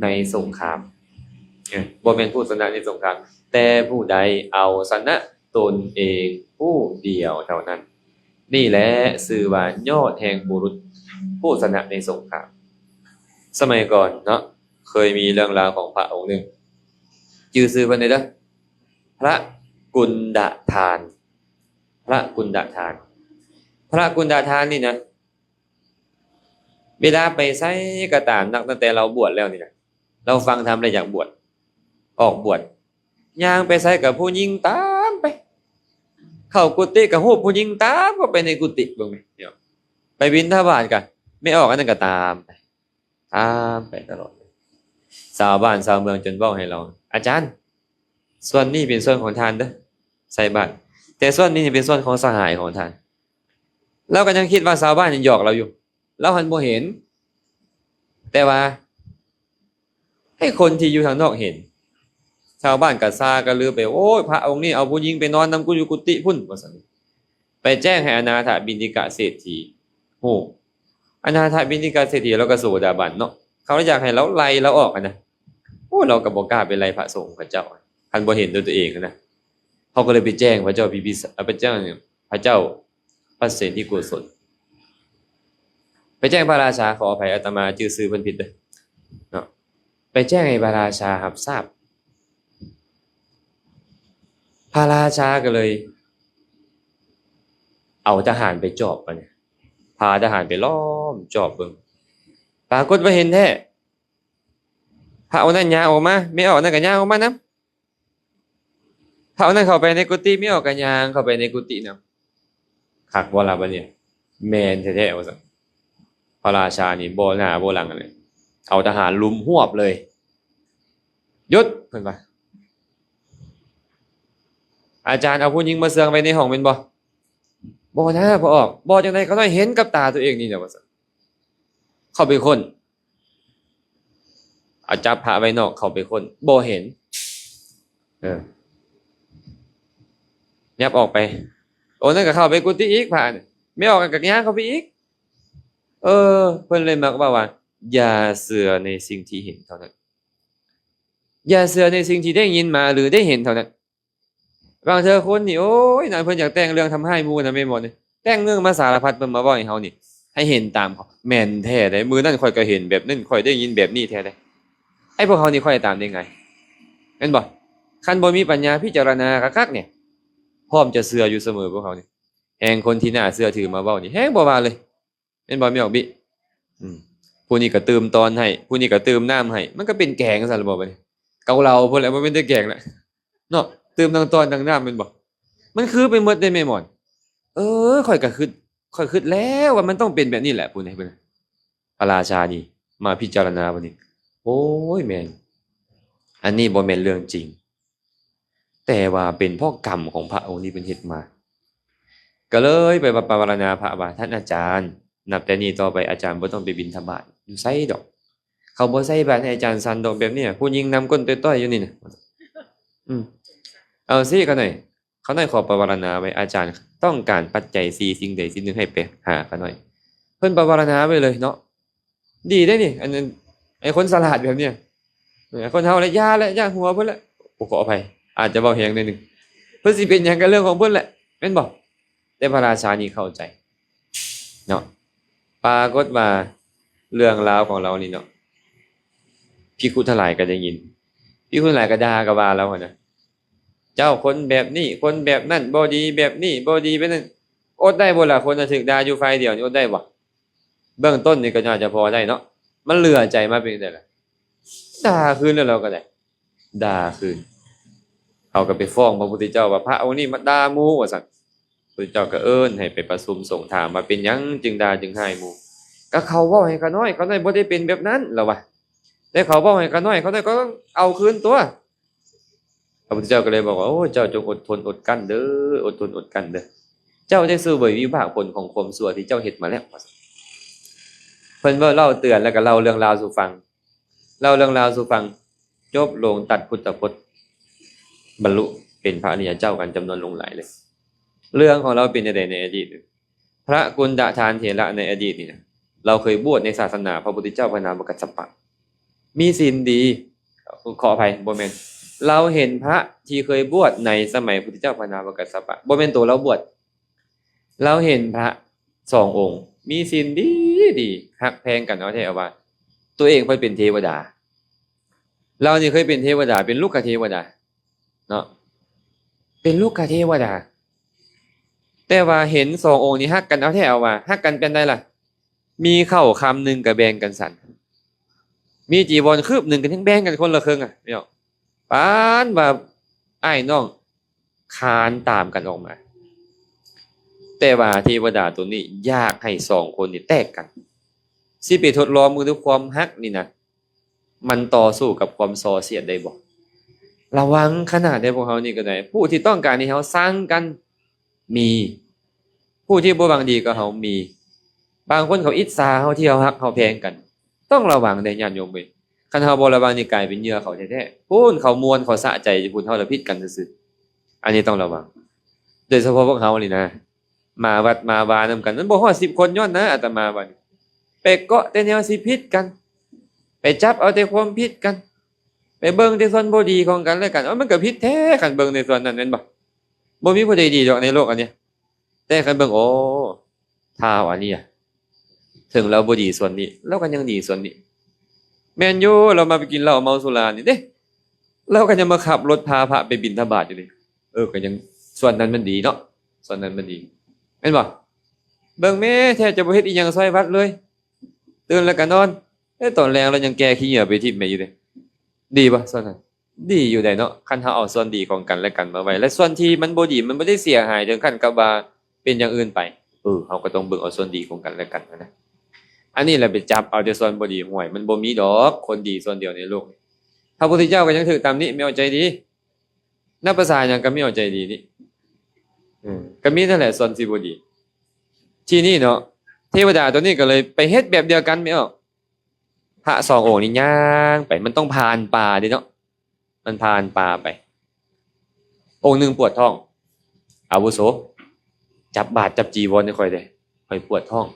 ໃນສົງຄາມ ເອີ ບໍ່ແມ່ນຜູ້ຊະນະໃນສົງຄາມ ແຕ່ຜູ້ໃດເອົາຊະນະ ຕົນເອງຜູ້ດຽວເທົ່ານັ້ນ ນີ້ແຫຼະຊື່ວ່າຍອດແຫ່ງບຸລຸດຜູ້ຊະນະໃນສົງຄາມ. ສະໄໝກ່ອນເນາະ ເຄີຍມີເລື່ອງລາວຂອງພະອົງໜຶ່ງ ຈື່ຊື່ເພິ່ນແດ່ເດີ ພະກຸນດະທານ ພະກຸນດະທານ ພະກຸນດະທານນີ້ນະ ເວລາໄປໃສກໍຕາມ ນັບຕັ້ງແຕ່ລາວບວດແລ້ວນີ້ນະ ລາວຟັງທຳແລ້ວຢາກບວດ ອອກບວດ ຍ່າງໄປໃສກໍຜູ້ຍິງຕາມໄປ. ເຂົ້າກຸຕິກໍຮູບຜູ້ຍິງຕາມເຂົ້າໄປໃນກຸຕິເບິ່ງແມ່ນບໍ່? ໄປບິນທະບາດກໍແມ່ອອກອັນນັ້ນກໍຕາມໄປ ຕາມໄປຕະຫຼອດ. ຊາວບ້ານຊາວເມືອງຈົນເວົ້າໃຫ້ລາວ, ອາຈານ, ສ່ວນນີ້ເປັນສ່ວນຂອງທ່ານເດີ ໃສ່ບາດ, ແຕ່ສ່ວນນີ້ເປັນສ່ວນຂອງສະຫາຍຂອງທ່ານ. ລາວກໍຍັງຄິດວ່າຊາວບ້ານຍັງຫຍອກລາວຢູ່, ລາວຫັ້ນບໍ່ເຫັນ, ແຕ່ວ່າໃຫ້ຄົນທີ່ຢູ່ທາງນອກເຫັນ. ຊາວບ້ານກໍຊາກັນລືໄປ, ໂອ້ຍ ພະອົງນີ້ເອົາຜູ້ຍິງໄປນອນນຳກູຢູ່ກຸຕິພຸ້ນ ວ່າຊັ້ນ. ໄປແຈ້ງໃຫ້ອະນາຖະບິນທິກະເສດຖີຮູ້. ອະນາຖະບິນທິກະເສດຖີລາວກໍໂສດາບັນເນາະ, ເຂົາຢາກໃຫ້ລາວໄລ່ລາວອອກຫັ້ນນະ. ໂອ້ ລາວກໍບໍ່ກ້າໄປໄລ່ພະສົງຂອງເຂົາເຈົ້າ ຄັນບໍ່ເຫັນດ້ວຍຕົວເອງຫັ້ນນະ. ເຂົາກໍເລີຍໄປແຈ້ງພະເຈົ້າພິມພິສານ ໄປແຈ້ງພະເຈົ້າ ພະເສນທິໂກສົນ ໄປແຈ້ງພະລາຊາ, ຂໍອະໄພອາດຕະມາຈື່ຊື່ເພິ່ນຜິດເດີເນາະ, ໄປແຈ້ງໃຫ້ພະລາຊາຮັບຊາບ. ພະລາຊາກໍເລີຍເອົາທະຫານໄປຈອບ, ບາດນີ້ພາທະຫານໄປລ້ອມຈອບເບິ່ງ, ປາກົດວ່າເຫັນແທ້. ພະອົງນັ້ນຍ່າງອອກມາ, ແມ່ອອກນັ້ນກໍຍ່າງອອກມານຳ. ພະອົງນັ້ນເຂົ້າໄປໃນກຸຕິ, ແມ່ອອກກໍຍ່າງເຂົ້າໄປໃນກຸຕິນຳ. ຄັກບໍ່ລະບາດນີ້? ແມ່ນແທ້ໆ ວ່າຊັ້ນ. ພະລາຊານີ້ບໍ່ໜ້າບໍ່ຫຼັງເລີຍ, ເອົາທະຫານລຸມຮວບເລີຍ. ຢຸດ! ເພິ່ນວ່າ, ອາຈານເອົາຜູ້ຍິງມາເຊື່ອງໄວ້ໃນຫ້ອງແມ່ນບໍ່? ບໍ່ນະ ພໍ່ອອກ. ບໍ່ຈັ່ງໃດ, ຂ້ານ້ອຍເຫັນກັບຕາຕົວເອງນີ້ນະ ວ່າຊັ້ນ. ເຂົ້າໄປຄົ້ນ. ເອົາຈັບພະໄວ້ນອກ, ເຂົ້າໄປຄົ້ນ ບໍ່ເຫັນ. ເອີ ຍັບອອກໄປ, ໂອ ນັ້ນກໍເຂົ້າໄປກຸຕິອີກ, ພະນັ້ນ ແມ່ອອກກໍຍ່າງເຂົ້າໄປອີກ. ເອີ ເພິ່ນເລີຍມັກເວົ້າວ່າ ຢ່າເຊື່ອໃນສິ່ງທີ່ເຫັນເທົ່ານັ້ນ, ຢ່າເຊື່ອໃນສິ່ງທີ່ໄດ້ຍິນມາ ຫຼື ໄດ້ເຫັນເທົ່ານັ້ນ. ບາງເທື່ອຄົນນີ້ ໂອ້ຍ ນະ ເພິ່ນຢາກແຕ່ງເລື່ອງທຳຮ້າຍໝູ່ນະ ແມ່ນບໍ່ນີ້? ແຕ່ງເລື່ອງມາສາລະພັດ ເພິ່ນມາເວົ້າໃຫ້ເຮົານີ້ ໃຫ້ເຫັນຕາມເຂົາ. ແມ່ນແທ້ເດ້, ມື້ນັ້ນຂ້ອຍກໍເຫັນແບບນັ້ນ, ຂ້ອຍໄດ້ຍິນແບບນີ້ແທ້ເດ້. ໃຫ້ພວກເຮົານີ້ ຂ້ອຍຕາມໄດ້ງ່າຍ ແມ່ນບໍ່? ຄັນບໍ່ມີປັນຍາພິຈາລະນາຄັກໆນີ້ ພ້ອມຈະເຊື່ອຢູ່ສະເໝີ ພວກເຮົານີ້. ແຮ່ງຄົນທີ່ໜ້າເຊື່ອຖືມາເວົ້ານີ້ ແຮ່ງບໍ່ວ່າເລີຍ. ແມ່ນບໍ່ ແມ່ອອກບິ? ອືມ ຜູ້ນີ້ກໍຕື່ມຕອນໃຫ້, ຜູ້ນີ້ກໍຕື່ມນ້ຳໃຫ້, ມັນກໍເປັນແກງຊັ້ນລະບໍ່ບາດນີ້? ເກົາເຫຼົ້າພຸ້ນແຫຼະ, ບໍ່ແມ່ນແຕ່ແກງລະເນາະ, ຕື່ມທັງຕອນທັງນ້ຳ ແມ່ນບໍ່? ມັນຄືໄປໝົດເດ້ແມ່ໝອນ. ເອີ ຂ້ອຍກໍຄິດ, ຂ້ອຍຄິດແລ້ວວ່າມັນຕ້ອງເປັນແບບນີ້ແຫຼະ, ພຸ້ນນະ ເບິ່ງ ພະລາຊານີ້ມາພິຈາລະນາບັດນີ້. ໂອ້ຍ ແມ່ນ, ອັນນີ້ບໍ່ແມ່ນເລື່ອງຈິງ. ແຕ່ວ່າເປັນເພາະກຳຂອງພະອົງນີ້ເພິ່ນເຮັດມາ. ກໍເລີຍໄປປະ ປະວາລະນາພະວ່າ ທ່ານອາຈານ, ນັບແຕ່ນີ້ຕໍ່ໄປອາຈານບໍ່ຕ້ອງໄປບິນທະບາດຢູ່ໃສດອກ. ເຂົາບໍ່ໃສ່ບາດໃຫ້ອາຈານສັນດອກແບບນີ້, ຜູ້ຍິງນຳກົ້ນຕ້ອຍໆຢູ່ນີ້ນະ. ອືມ ເອົາຊິ ຂ້ານ້ອຍ, ຂ້ານ້ອຍຂໍປະວາລະນາໄວ້, ອາຈານຕ້ອງການປັດໄຈສີ່ສິ່ງໃດສິ່ງໜຶ່ງໃຫ້ໄປຫາຂ້ານ້ອຍ. ເພິ່ນປະວາລະນາໄວ້ເລີຍເນາະ. ດີເດ້ນີ້ ອັນນັ້ນ ໄອ້ຄົນສະຫຼາດແບບເນີ້ຍ. ເອີ ຄົນເຮົາລະ ຢ່າລະ ຢ່າຫົວເພິ່ນລະ. ໂອ້ ຂໍອະໄພ ອາດຈະເວົ້າແຮງໜ້ອຍໜຶ່ງ. ເພິ່ນຊິເປັນຫຍັງກໍເລື່ອງຂອງເພິ່ນແຫຼະ ແມ່ນບໍ່? ແຕ່ພະລາຊານີ້ເຂົ້າໃຈເນາະ. ປາກົດວ່າເລື່ອງລາວຂອງລາວນີ້ເນາະ ພິກຂຸທັງຫຼາຍກໍໄດ້ຍິນ, ພິກຂຸທັງຫຼາຍກໍດ່າກໍວ່າລາວຫັ້ນນະ. ເຈົ້າຄົນແບບນີ້ ຄົນແບບນັ້ນ ບໍ່ດີແບບນີ້ ບໍ່ດີແບບນັ້ນ. ອົດໄດ້ບໍ່ລະ? ຄົນຈະຖືກດ່າຢູ່ຝ່າຍດຽວນີ້ ອົດໄດ້ບໍ່? ເບື້ອງຕົ້ນນີ້ກໍໜ້າຈະພໍໄດ້ເນາະ. ມັນເຫຼືອໃຈມາເປັນຈັ່ງໃດລະ? ດ່າຄືນແລ້ວ ລາວກໍໄດ້ດ່າຄືນ. ເຂົາກໍໄປຟ້ອງພະພຸດທະເຈົ້າວ່າ ພະອົງນີ້ມາດ່າໝູ່ ວ່າຊັ້ນ. ພະພຸດທະເຈົ້າກໍເອີ້ນໃຫ້ໄປປະຊຸມສົງຖາມວ່າ ເປັນຫຍັງຈຶ່ງດ່າຈຶ່ງຮ້າຍໝູ່? ກໍເຂົາເວົ້າໃຫ້ຂ້ານ້ອຍ, ຂ້ານ້ອຍບໍ່ໄດ້ເປັນແບບນັ້ນ ລາວວ່າ. ແຕ່ເຂົາເວົ້າໃຫ້ຂ້ານ້ອຍ, ຂ້ານ້ອຍກໍຕ້ອງເອົາຄືນຕົວະ. ພະພຸດທະເຈົ້າກໍເລີຍບອກວ່າ ໂອ້ ເຈົ້າຈົ່ງອົດທົນອົດກັ້ນເດີ, ອົດທົນອົດກັ້ນເດີ. ເຈົ້າໄດ້ເສວຍວິບາກຜົນຂອງຄວາມຊົ່ວທີ່ເຈົ້າເຮັດມາແລ້ວ. ເພິ່ນເວົ້າເລົ່າເຕືອນ ແລ້ວກໍເລົ່າເລື່ອງລາວສູ່ຟັງ. ເລົ່າເລື່ອງລາວສູ່ຟັງ, ຈົບລົງຕັດພຸດທະພົດ, ບັນລຸເປັນພະອະລິຍະເຈົ້າກັນຈຳນວນຫຼວງຫຼາຍເລີຍ. ເລື່ອງຂອງລາວເປັນຈັ່ງໃດໃນອະດີດ? ພະກຸນດະທານເຖລະໃນອະດີດນີ້ນະ, ລາວເຄີຍບວດໃນສາສະໜາພະພຸດທະເຈົ້າພະນາມະກັດສະປະ, ມີສິນດີ, ຂໍອະໄພ, ບໍ່ແມ່ນ, ລາວເຫັນພະທີ່ເຄີຍບວດໃນສະໄໝພຸດທະເຈົ້າພະນາມະກັດສະປະ, ບໍ່ແມ່ນໂຕລາວບວດ. ລາວເຫັນພະສອງອົງ ມີສິນດີໆ ຮັກແພງກັນເອົາແທ້ເອົາວ່າ, ຕົວເອງເພິ່ນເປັນເທວະດາ. ລາວນີ້ເຄີຍເປັນເທວະດາ, ເປັນລຸກກະເທວະດາເນາະ, ເປັນລຸກກະເທວະດາ. ແຕ່ວ່າເຫັນສອງອົງນີ້ຮັກກັນເອົາແທ້ເອົາວ່າ, ຮັກກັນປານໃດລະ? ມີເຂົ້າຄຳໜຶ່ງກໍແບ່ງກັນສັນ, ມີຈີວອນຄືບໜຶ່ງກໍຍັງແບ່ງກັນຄົນລະເຄິ່ງອະ, ປານວ່າອ້າຍນ້ອງ ຄານຕາມກັນອອກມາ. ຕ່ວ່າເທວະດາຕົວນີ້ຢາກໃຫ້ສອງຄົນນີ້ແຕກກັນ. ຊິໄປທົດລອງເບິ່ງດູ ຄວາມຮັກນີ້ນະ ມັນຕໍ່ສູ້ກັບຄວາມສໍ້ສຽດໄດ້ບໍ່? ລະວັງຂະໜາດໃດ ພວກເຮົານີ້ກໍໄດ້. ຜູ້ທີ່ຕ້ອງການໃຫ້ເຮົາຊັງກັນມີ, ຜູ້ທີ່ບໍ່ຫວັງດີກັບເຮົາມີ. ບາງຄົນເຂົາອິດສາເຮົາທີ່ເຮົາຮັກເຮົາແພງກັນ. ຕ້ອງລະວັງເດ້ ຍາດໂຍມເອີຍ. ຄັນເຮົາບໍ່ລະວັງນີ້ ກາຍເປັນເຫຍື່ອເຂົາແທ້ໆ. ພຸ້ນ ເຂົາມ່ວນເຂົາສະໃຈພຸ້ນ ເຮົາລະຜິດກັນຊື່ໆ. ອັນນີ້ຕ້ອງລະວັງ. ໂດຍສະເພາະພວກເຮົານີ້ນະ ມາວັດມາວານຳກັນ ມັນບໍ່ຮອດສິບຄົນ ຍ້ອນນະ ອາດຕະມາວ່ານີ້ ໄປເກາະແຕ່ແນວຊິຜິດກັນ, ໄປຈັບເອົາແຕ່ຄວາມຜິດກັນ, ໄປເບິ່ງແຕ່ສ່ວນບໍ່ດີຂອງກັນແລະກັນ. ເອົາ ມັນກໍຜິດແທ້ ຄັນເບິ່ງໃນສ່ວນນັ້ນແມ່ນບໍ່? ບໍ່ມີຜູ້ໃດດີດອກໃນໂລກອັນນີ້. ແຕ່ຄັນເບິ່ງ ໂອ້ ທ້າວອັນນີ້ ເຖິງລາວບໍ່ດີສ່ວນນີ້ ລາວກໍຍັງດີສ່ວນນີ້. ແມ່ນຢູ່ ລາວມາໄປກິນເຫຼົ້າເມົາສຸລານີ້ເດ້ ລາວກໍຍັງມາຂັບລົດພາພະໄປບິນທະບາດຢູ່ເດ້. ເອີ ກໍຍັງ ສ່ວນນັ້ນມັນດີເນາະ ສ່ວນນັ້ນມັນດີ ແມ່ນບໍ່? ເບິ່ງແມ້ ແທບຈະບໍ່ເຮັດອີ່ຫຍັງຊ່ອຍວັດເລີຍ ຕື່ນແລ້ວກໍນອນ. ເອີ ຕອນແລງລາວຍັງແກ່ຂີ້ເຫຍື້ອໄປຖິ້ມແມ່ຢູ່ເດ້. ດີບໍ່ສ່ວນນັ້ນ? ດີຢູ່ໃດເນາະ ຄັນເຮົາເອົາສ່ວນດີຂອງກັນແລະກັນມາໄວ້ ແລະ ສ່ວນທີ່ມັນບໍ່ດີ ມັນບໍ່ໄດ້ເສຍຫາຍເຖິງຂັ້ນກັບວ່າເປັນຢ່າງອື່ນໄປ. ເອີ ເຮົາກໍຕ້ອງເບິ່ງເອົາສ່ວນດີຂອງກັນແລະກັນນະ. ອັນນີ້ແຫຼະໄປຈັບເອົາແຕ່ສ່ວນບໍ່ດີ ຫ້ວຍ ມັນບໍ່ມີດອກຄົນດີສ່ວນດຽວໃນໂລກນີ້. ພະພຸດທະເຈົ້າກໍຍັງຖືກຕຳໜິ ແມ່ນບໍ່? ໃຈດີ ນັບພາສາຫຍັງກໍມີເອົາໃຈດີນີ້ ເອີ ກໍມີນັ້ນແຫຼະສ່ວນທີ່ບໍ່ດີ. ທີນີ້ເນາະ ເທວະດາຕົວນີ້ກໍເລີຍໄປເຮັດແບບດຽວກັນແມ່ນບໍ່? ພະສອງອົງນີ້ຍ່າງໄປ ມັນຕ້ອງຜ່ານປ່າເດ້ເນາະ ມັນຜ່ານປ່າໄປ. ອົງໜຶ່ງປວດທ້ອງ ອາວຸໂສ ຈັບບາດຈັບຈີວອນໃຫ້ຂ້ອຍແດ່ ຂ້ອຍປວດທ້ອງ.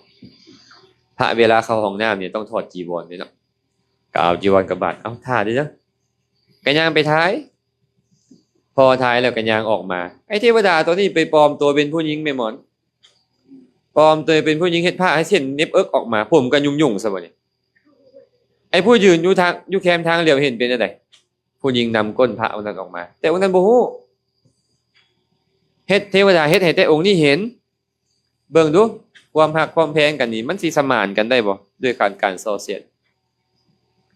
ພະເວລາເຂົ້າຫ້ອງນ້ຳນີ້ຕ້ອງຖອດຈີວອນເດ້ເນາະ ກໍເອົາຈີວອນກັບບາດ ເອົາ ຖ້າເດີ ກໍຍ່າງໄປຖ່າຍ. ພໍຖ່າຍແລ້ວກໍຍ່າງອອກມາ ໄອ້ເທວະດາຕົວນີ້ໄປປອມຕົວເປັນຜູ້ຍິງແມ່ໝອນ ປອມຕົວເປັນຜູ້ຍິງ ເຮັດຜ້າໃຫ້ເສັ້ນເນັບເອິກອອກມາ ຜົມກໍຫຍຸ້ງໆຊະບັດນີ້. ໄອ້ຜູ້ຢືນຢູ່ທາງ ຢູ່ແຄມທາງຫຼຽວເຫັນເປັນຈັ່ງໃດ? ຜູ້ຍິງນຳກົ້ນພະອົງນັ້ນອອກມາ ແຕ່ອົງນັ້ນບໍ່ຮູ້. ເຮັດ ເທວະດາເຮັດໃຫ້ແຕ່ອົງນີ້ເຫັນ. ເບິ່ງດູ ຄວາມຮັກຄວາມແພງກັນນີ້ ມັນຊິສະໝານກັນໄດ້ບໍ່ ດ້ວຍການ ການສໍ້ສຽດ?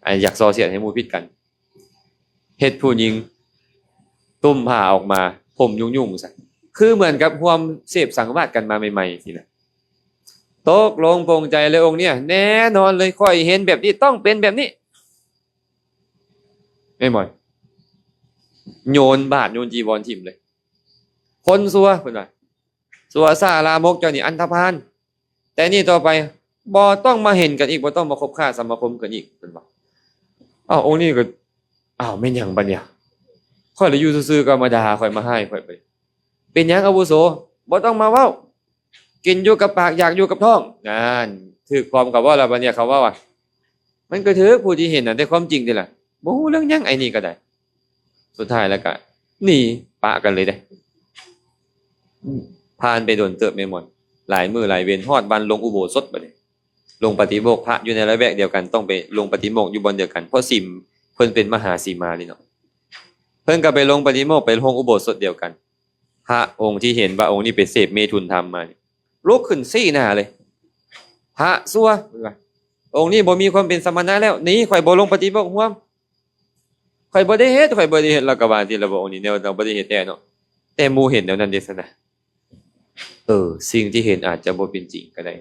ອາ ຢາກສໍ້ສຽດໃຫ້ໝູ່ຜິດກັນ ເຮັດຜູ້ຍິງຕຸ້ມຜ້າອອກມາ ຜົມຫຍຸ້ງໆຊະ ຄືເໝືອນກັບຮ່ວມເສບສັງວາດກັນມາໃໝ່ໆຊີ້ນະ. ຕົກລົງປົງໃຈເລີຍອົງເນີ້ຍ ແນ່ນອນເລີຍ ຂ້ອຍເຫັນແບບນີ້ຕ້ອງເປັນແບບນີ້ ແມ່ນບໍ່? ໂຍນບາດໂຍນຈີວອນຖິ້ມເລີຍ ຄົນຊົ່ວ ເພິ່ນວ່າ ຊົ່ວຊ້າລາມົກເຈົ້ານີ້ ອັນທະພານ ແຕ່ນີ້ຕໍ່ໄປບໍ່ຕ້ອງມາເຫັນກັນອີກ ບໍ່ຕ້ອງມາຄົບຄ້າສະມາຄົມກັນອີກ ເພິ່ນວ່າ. ອ້າວ ອົງນີ້ກໍ ອ້າວ ແມ່ນຫຍັງບັດນີ້? ຂ້ອຍລະຢູ່ຊື່ໆ ກໍມາດ່າຂ້ອຍ ມາຮ້າຍຂ້ອຍໄປ. ເປັນຫຍັງອາວຸໂສ? ບໍ່ຕ້ອງມາເວົ້າ ກິນຢູ່ກັບປາກ ຢາກຢູ່ກັບທ້ອງ. ນັ້ນ ຖືກຄວາມເຂົາເວົ້າລະ ບັດນີ້ເຂົາເວົ້າວ່າ ມັນກໍຖືກ ຜູ້ທີ່ເຫັນນະ ແຕ່ຄວາມຈິງຕິລະ ບໍ່ຮູ້ເລື່ອງຫຍັງ ໄອ້ນີ້ກໍໄດ້. ສຸດທ້າຍແລ້ວກະໜີປະກັນເລີຍເດ້. ຜ່ານໄປດົນເຕີບແມ່ນບໍ່ ຫຼາຍມື້ຫຼາຍເວັນ ຮອດວັນລົງອຸໂບສົດບັດນີ້ ລົງປະຕິໂມກ ພະຢູ່ໃນລະແວກດຽວກັນ ຕ້ອງໄປລົງປະຕິໂມກຢູ່ບ່ອນດຽວກັນ ເພາະສິມ ເພິ່ນເປັນມະຫາສີມານີ້ເນາະ. ເພິ່ນກໍໄປລົງປະຕິໂມກ ໄປລົງອຸໂບສົດດຽວກັນ. ພະອົງທີ່ເຫັນວ່າອົງນີ້ໄປເສບເມຖຸນທຳມານີ້ ລຸກຂຶ້ນຊີ້ໜ້າເລີຍ ພະຊົ່ວ ເພິ່ນວ່າ ອົງນີ້ບໍ່ມີຄວາມເປັນສະມະນະແລ້ວ ໜີ ຂ້ອຍບໍ່ລົງປະຕິໂມກຮ່ວມ ຂ້ອຍບໍ່ໄດ້ເຮັດ ຂ້ອຍບໍ່ໄດ້ເຮັດ ລາວກໍວ່າຊີ້ລະ ວ່າອົງນີ້ແນວລາວບໍ່ໄດ້ເຮັດແທ້ເນາະ ແຕ່ໝູ່ເຫັນແນວນັ້ນເດ້ຊັ້ນນະ. ເອີ ສິ່ງທີ່ເຫັນອາດຈະບໍ່ເປັນຈິງກໍໄດ້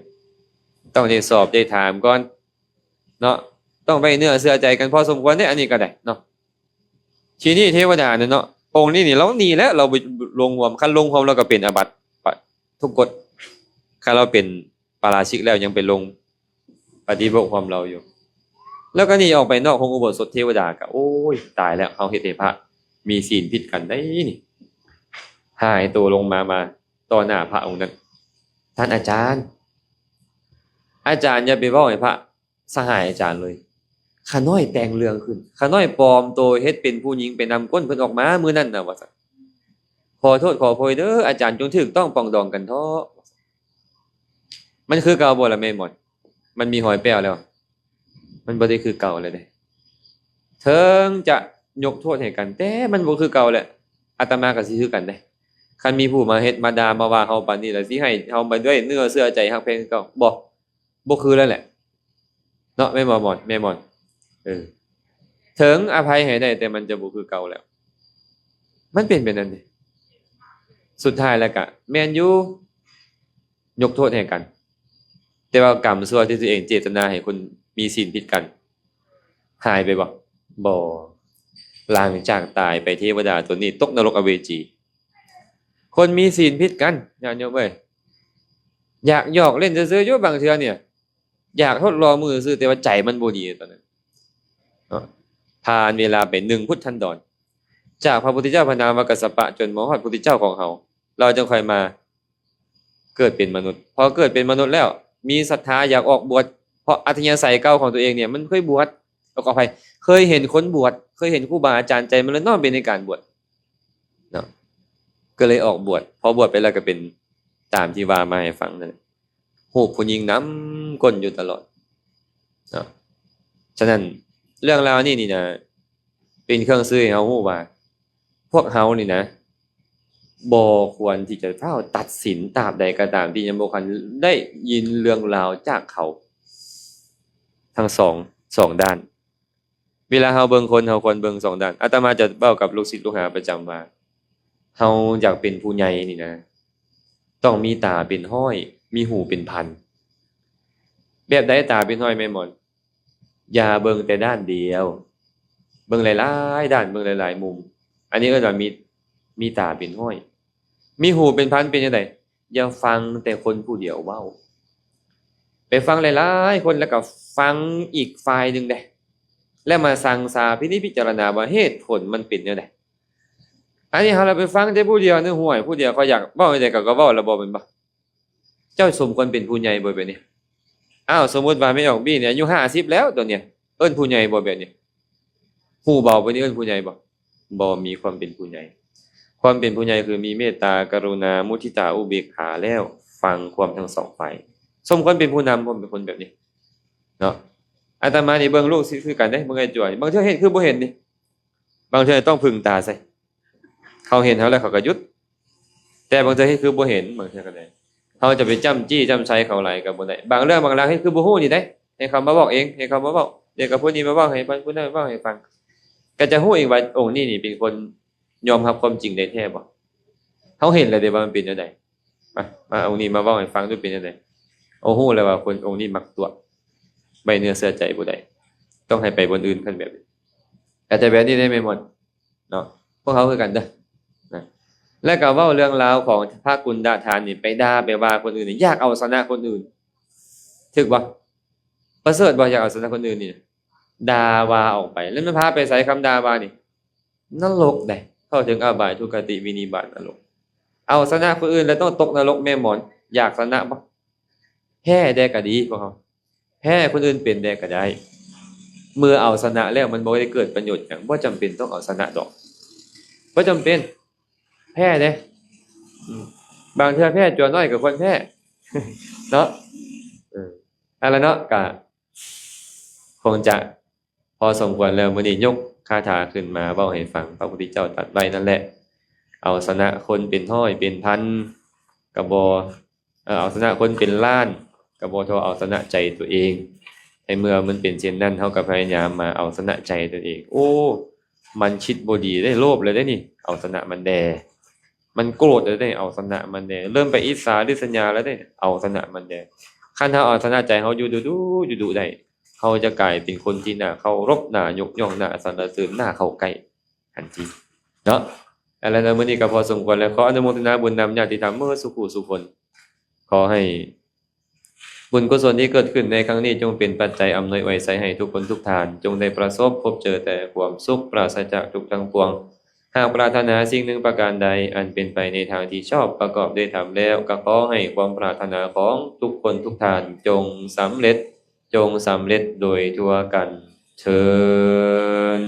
ຕ້ອງໄດ້ສອບໄດ້ຖາມກ່ອນເນາະ ຕ້ອງໄວ້ເນື້ອເຊື່ອໃຈກັນພໍສົມຄວນເດ້ ອັນນີ້ກໍໄດ້ເນາະ. ທີນີ້ເທວະດານັ້ນເນາະ ອົງນີ້ນີ້ລາວໜີແລ້ວ ລາວບໍ່ລົງຮ່ວມ ຄັນລົງຮ່ວມລາວກໍເປັນອາບັດ ປະ ທຸກກົດ ຄັນລາວເປັນ ປາລາຊິກແລ້ວຍັງໄປລົງປະຕິໂມກຮ່ວມລາວຢູ່ ແລ້ວກໍໜີອອກໄປນອກໂຮງອຸໂບສົດ. ເທວະດາກໍ ໂອ້ຍ ຕາຍແລ້ວ ເຮົາເຮັດໃຫ້ພະມີສິນຜິດກັນໄດ໋ນີ້. ຫາຍໂຕລົງມາ ມາຕໍ່ໜ້າພະອົງນັ້ນ ທ່ານອາຈານ ອາຈານຢ່າໄປເວົ້າໃຫ້ພະສະຫາຍອາຈານເລີຍ. ຂ້ານ້ອຍແຕ່ງເລື່ອງຂຶ້ນ ຂ້ານ້ອຍປອມໂຕເຮັດເປັນຜູ້ຍິງໄປນຳກົ້ນເພິ່ນອອກມາມື້ນັ້ນນະ ວ່າຊັ້ນ. ຂໍໂທດຂໍໂພຍເດີ ອາຈານ ຈົ່ງຖືກຕ້ອງປອງດອງກັນເທາະ. ມັນຄືເກົ່າບໍ່ລະແມ່ໝອນ? ມັນມີຮອຍແປ້ວແລ້ວ ມັນບໍ່ໄດ້ຄືເກົ່າແລ້ວເດ້. ເຖິງຈະຍົກໂທດໃຫ້ກັນ ແຕ່ມັນບໍ່ຄືເກົ່າແຫຼະ. ອາດຕະມາກໍຊິຄືກັນເດ້ ຄັນມີຜູ້ມາເຮັດມາດ່າມາວ່າເຮົາປານນີ້ ແລ້ວຊິໃຫ້ເຮົາມາດ້ວຍເນື້ອເຊື່ອໃຈຮັກແພງຄືເກົ່າ? ບໍ່ ບໍ່ຄືແລ້ວແຫຼະເນາະ ແມ່ນບໍ່ໝອນ? ແມ່ໝອນ ເອີ ເຖິງອະໄພໃຫ້ໄດ້ ແຕ່ມັນຈະບໍ່ຄືເກົ່າແລ້ວ. ມັນເປັນແບບນັ້ນເດ້. ສຸດທ້າຍແລ້ວກະແມ່ນຢູ່ ຍົກໂທດໃຫ້ກັນ. ແຕ່ວ່າກຳຊົ່ວທີ່ຕົວເອງເຈດຕະນາໃຫ້ຄົນມີສິນຜິດກັນ ຫາຍໄປບໍ່? ບໍ່. ຫຼັງຈາກຕາຍໄປ ເທວະດາຕົນນີ້ຕົກນະລົກອະເວຈີ. ຄົນມີສິນຜິດກັນ ຍາດໂຍມເອີຍ, ຢາກຫຍອກຫຼິ້ນຊື່ໆຢູ່ບາງເທື່ອນີ້ ຢາກທົດລອງມືຊື່ໆ ແຕ່ວ່າໃຈມັນບໍ່ດີຕອນນັ້ນເນາະ. ຜ່ານເວລາໄປໜຶ່ງພຸດທັນດອນ ຈາກພະພຸດທະເຈົ້າພະນາມວ່າກັດສະປະ ຈົນມາຮອດພຸດທະເຈົ້າຂອງເຮົາ, ລາວຈຶ່ງຄ່ອຍມາເກີດເປັນມະນຸດ. ພໍເກີດເປັນມະນຸດແລ້ວ ມີສັດທາຢາກອອກບວດ ເພາະອັດທະຍາໄສເກົ່າຂອງຕົວເອງນີ້ ມັນເຄີຍບວດ, ເອີ ຂໍອະໄພ, ເຄີຍເຫັນຄົນບວດ, ເຄີຍເຫັນຄູບາອາຈານ, ໃຈມັນເລີຍນ້ອມໄປໃນການບວດເນາະ, ກໍເລີຍອອກບວດ. ພໍບວດໄປແລ້ວກໍເປັນຕາມທີ່ວ່າມາໃຫ້ຟັງນັ້ນແຫຼະ. ຮູບຜູ້ຍິງນຳກົ້ນຢູ່ຕະຫຼອດເນາະ. ສະນັ້ນເລື່ອງລາວນີ້ນີ້ນະ ເປັນເຄື່ອງສື່ໃຫ້ເຮົາຮູ້ວ່າ ພວກເຮົານີ້ນະ ບໍ່ຄວນທີ່ຈະຟ້າວຕັດສິນຕາບໃດກໍຕາມທີ່ຍັງບໍ່ທັນໄດ້ຍິນເລື່ອງລາວຈາກເຂົາທັງສອງ, ສອງດ້ານ. ເວລາເຮົາເບິ່ງຄົນ ເຮົາຄວນເບິ່ງສອງດ້ານ. ອາດຕະມາຈະເວົ້າກັບລູກສິດລູກຫາປະຈຳວ່າ ເຮົາຢາກເປັນຜູ້ໃຫຍ່ນີ້ນະ ຕ້ອງມີຕາເປັນຮ້ອຍ ມີຫູເປັນພັນ. ແບບໃດຕາເປັນຮ້ອຍແມ່ໝອນ? ຢ່າເບິ່ງແຕ່ດ້ານດຽວ, ເບິ່ງຫຼາຍໆດ້ານ, ເບິ່ງຫຼາຍໆມຸມ. ອັນນີ້ເອີ້ນວ່າມີ, ມີຕາເປັນຮ້ອຍ. ມີຫູເປັນພັນເປັນຈັ່ງໃດ? ຢ່າຟັງແຕ່ຄົນຜູ້ດຽວເວົ້າ. ໄປຟັງຫຼາຍໆຄົນ ແລ້ວກໍຟັງອີກຝ່າຍໜຶ່ງເດ້ ແລ້ວມາຊັ່ງຊາພິນິດພິຈາລະນາວ່າເຫດຜົນມັນເປັນແນວໃດ. ອັນນີ້ເຮົາລະໄປຟັງແຕ່ຜູ້ດຽວນີ້ ຫ້ວຍ ຜູ້ດຽວເຂົາຢາກເວົ້າຈັ່ງໃດເຂົາກໍເວົ້າລະບໍ່ແມ່ນບໍ່? ເຈົ້າສົມຄວນເປັນຜູ້ໃຫຍ່ບໍ່ແບບນີ້? ອ້າວ ສົມມຸດວ່າແມ່ອອກບີນີ້ອາຍຸຫ້າສິບແລ້ວ ໂຕນີ້ ເອີ້ນຜູ້ໃຫຍ່ບໍ່ແບບນີ້? ຫູເບົາປານນີ້ເອີ້ນຜູ້ໃຫຍ່ບໍ່? ບໍ່ມີຄວາມເປັນຜູ້ໃຫຍ່. ຄວາມເປັນຜູ້ໃຫຍ່ຄືມີເມດຕາ ກະລຸນາ ມຸທິຕາ ອຸເບກຂາ ແລ້ວຟັງຄວາມທັງສອງຝ່າຍ. ສົມຄວນເປັນຜູ້ນຳ ຄວາມເປັນຄົນແບບນີ້ເນາະ. ອາດຕະມານີ້ເບິ່ງລູກສິດຄືກັນເດ້ ເບິ່ງໄອ້ຈວຍ ບາງເທື່ອເຫັນຄືບໍ່ເຫັນນີ້ ບາງເທື່ອຕ້ອງເພິ່ງຕາໃສ່. ເຂົາເຫັນເຮົາແລ້ວເຂົາກໍຢຸດ, ແຕ່ບາງເທື່ອເຮັດຄືບໍ່ເຫັນ, ບາງເທື່ອກໍໄດ້. ເຮົາຈະໄປຈ້ຳຈີ້ຈ້ຳໄຊເຂົາຫຼາຍກໍບໍ່ໄດ້. ບາງເລື່ອງບາງລາວເຮັດຄືບໍ່ຮູ້ນີ້ໄດ໋, ໃຫ້ເຂົາມາບອກເອງ, ໃຫ້ເຂົາມາເວົ້າ, ດຽວກໍຜູ້ນີ້ມາເວົ້າໃຫ້ຟັງ, ຜູ້ນັ້ນມາເວົ້າໃຫ້ຟັງ, ກໍຈະຮູ້ເອງວ່າອົງນີ້ນີ້ເປັນຄົນຍອມຮັບຄວາມຈິງໄດ້ແທ້ບໍ່? ເຮົາເຫັນແລ້ວເດ້ວ່າມັນເປັນແນວໃດ. ມາ, ມາອົງນີ້ມາເວົ້າໃຫ້ຟັງດູເປັນຈັ່ງໃດ? ໂອ້ ຮູ້ແລ້ວວ່າຄົນອົງນີ້ມັກຕົວະ, ໄວ້ເນື້ອເຊື່ອໃຈບໍ່ໄດ້, ຕ້ອງໃຫ້ໄປບ່ອນອື່ນ ຄັນແບບນີ້. ແຕ່ແບບນີ້ໄດ້ແມ່ນບໍ່ເນາະ? ພວກເຮົາຄືກັນເດີນະ. ແລ້ວກໍເວົ້າເລື່ອງລາວຂອງພະກຸນດະທານນີ້ ໄປດ່າໄປວ່າຄົນອື່ນນີ້ ຢາກເອົາຊະນະຄົນອື່ນ, ຖືກບໍ່? ປະເສີດບໍ່? ຢາກເອົາຊະນະຄົນອື່ນນີ້ ດ່າວ່າອອກໄປ ແລ້ວມັນພາໄປໃສຄຳດ່າວ່ານີ້? ນະລົກເດ້, ເຂົ້າເຖິງອະບາຍທຸກຄະຕິວິນິບາດນະລົກ. ເອົາຊະນະຄົນອື່ນແລ້ວຕ້ອງຕົກນະລົກແມ່ໝອນ, ຢາກຊະນະບໍ່? ແພ້ແດ່ກໍດີພວກເຮົາ, ແພ້ຄົນອື່ນເປັນແດ່ກໍໄດ້. ເມື່ອເອົາຊະນະແລ້ວມັນບໍ່ໄດ້ເກີດປະໂຫຍດຫຍັງ, ບໍ່ຈຳເປັນຕ້ອງເອົາຊະນະດອກ, ບໍ່ຈຳເປັນ. ແພ້ເດ້, ອືມ, ບາງເທື່ອແພ້ຕົວນ້ອຍກໍຄວນແພ້ເນາະ. ເອີ, ເອົາລະເນາະ, ກະຄົງຈະ ພໍສົມຄວນແລ້ວ, ມື້ນີ້ຍົກຄາຖາຂຶ້ນມາເວົ້າໃຫ້ຟັງ. ພະພຸດທະເຈົ້າຕັດໄວ້ນັ້ນແຫຼະ, ເອົາຊະນະຄົນເປັນຮ້ອຍເປັນພັນກໍບໍ່, ເອີ, ເອົາຊະນະຄົນເປັນລ້ານກໍບໍ່ທໍ່ເອົາຊະນະໃຈຕົວເອງ. ໃນເມື່ອມັນເປັນເຊັ່ນນັ້ນ, ເຮົາກໍພະຍາຍາມມາເອົາຊະນະໃຈຕົວເອງ. ໂອ້, ມັນຄິດບໍ່ດີເດ້, ໂລບແລ້ວເດ້ນີ້, ເອົາຊະນະມັນແດ່. ມັນໂກດແລ້ວເດ້, ເອົາຊະນະມັນແດ່. ເລີ່ມໄປອິດສາລິດສະຍາແລ້ວເດ້, ເອົາຊະນະມັນແດ່. ຄັນເຮົາເອົາຊະນະໃຈເຮົາຢູ່ດຸໆ ຢູ່ດຸໄດ້, ເຮົາຈະກາຍເປັນຄົນທີ່ໜ້າເຄົາລົບ, ໜ້າຍົກຍ້ອງ, ໜ້າສັນລະເສີນ, ໜ້າເຂົ້າໃກ້ທັນທີເນາະ. ເອົາລະເນາະ, ມື້ນີ້ກໍພໍສົມຄວນແລ້ວ. ຂໍອະນຸໂມທະນາບຸນນຳຍາດຕິທຳເໝິດສູ່ຜູ້ສູ່ຄົນ. ຂໍໃຫ້ ບຸນກຸສົນທີ່ເກີດຂຶ້ນໃນຄັ້ງນີ້ ຈົ່ງເປັນປັດໄຈອຳນວຍອວຍໄຊໃຫ້ທຸກຄົນທຸກທ່ານ ຈົ່ງໄດ້ປະສົບພົບເຈີແຕ່ຄວາມສຸກ ປາສະຈາກທຸກທັງປວງ. ຫາກປາດຖະໜາສິ່ງໜຶ່ງປະການໃດ ອັນເປັນໄປໃນທາງທີ່ຊອບ ປະກອບດ້ວຍທຳແລ້ວ ກໍຂໍໃຫ້ຄວາມປາດຖະໜາຂອງທຸກຄົນທຸກທ່ານ ຈົ່ງສຳເລັດ, ຈົ່ງສຳເລັດໂດຍທົ່ວກັນເທີ້ນ.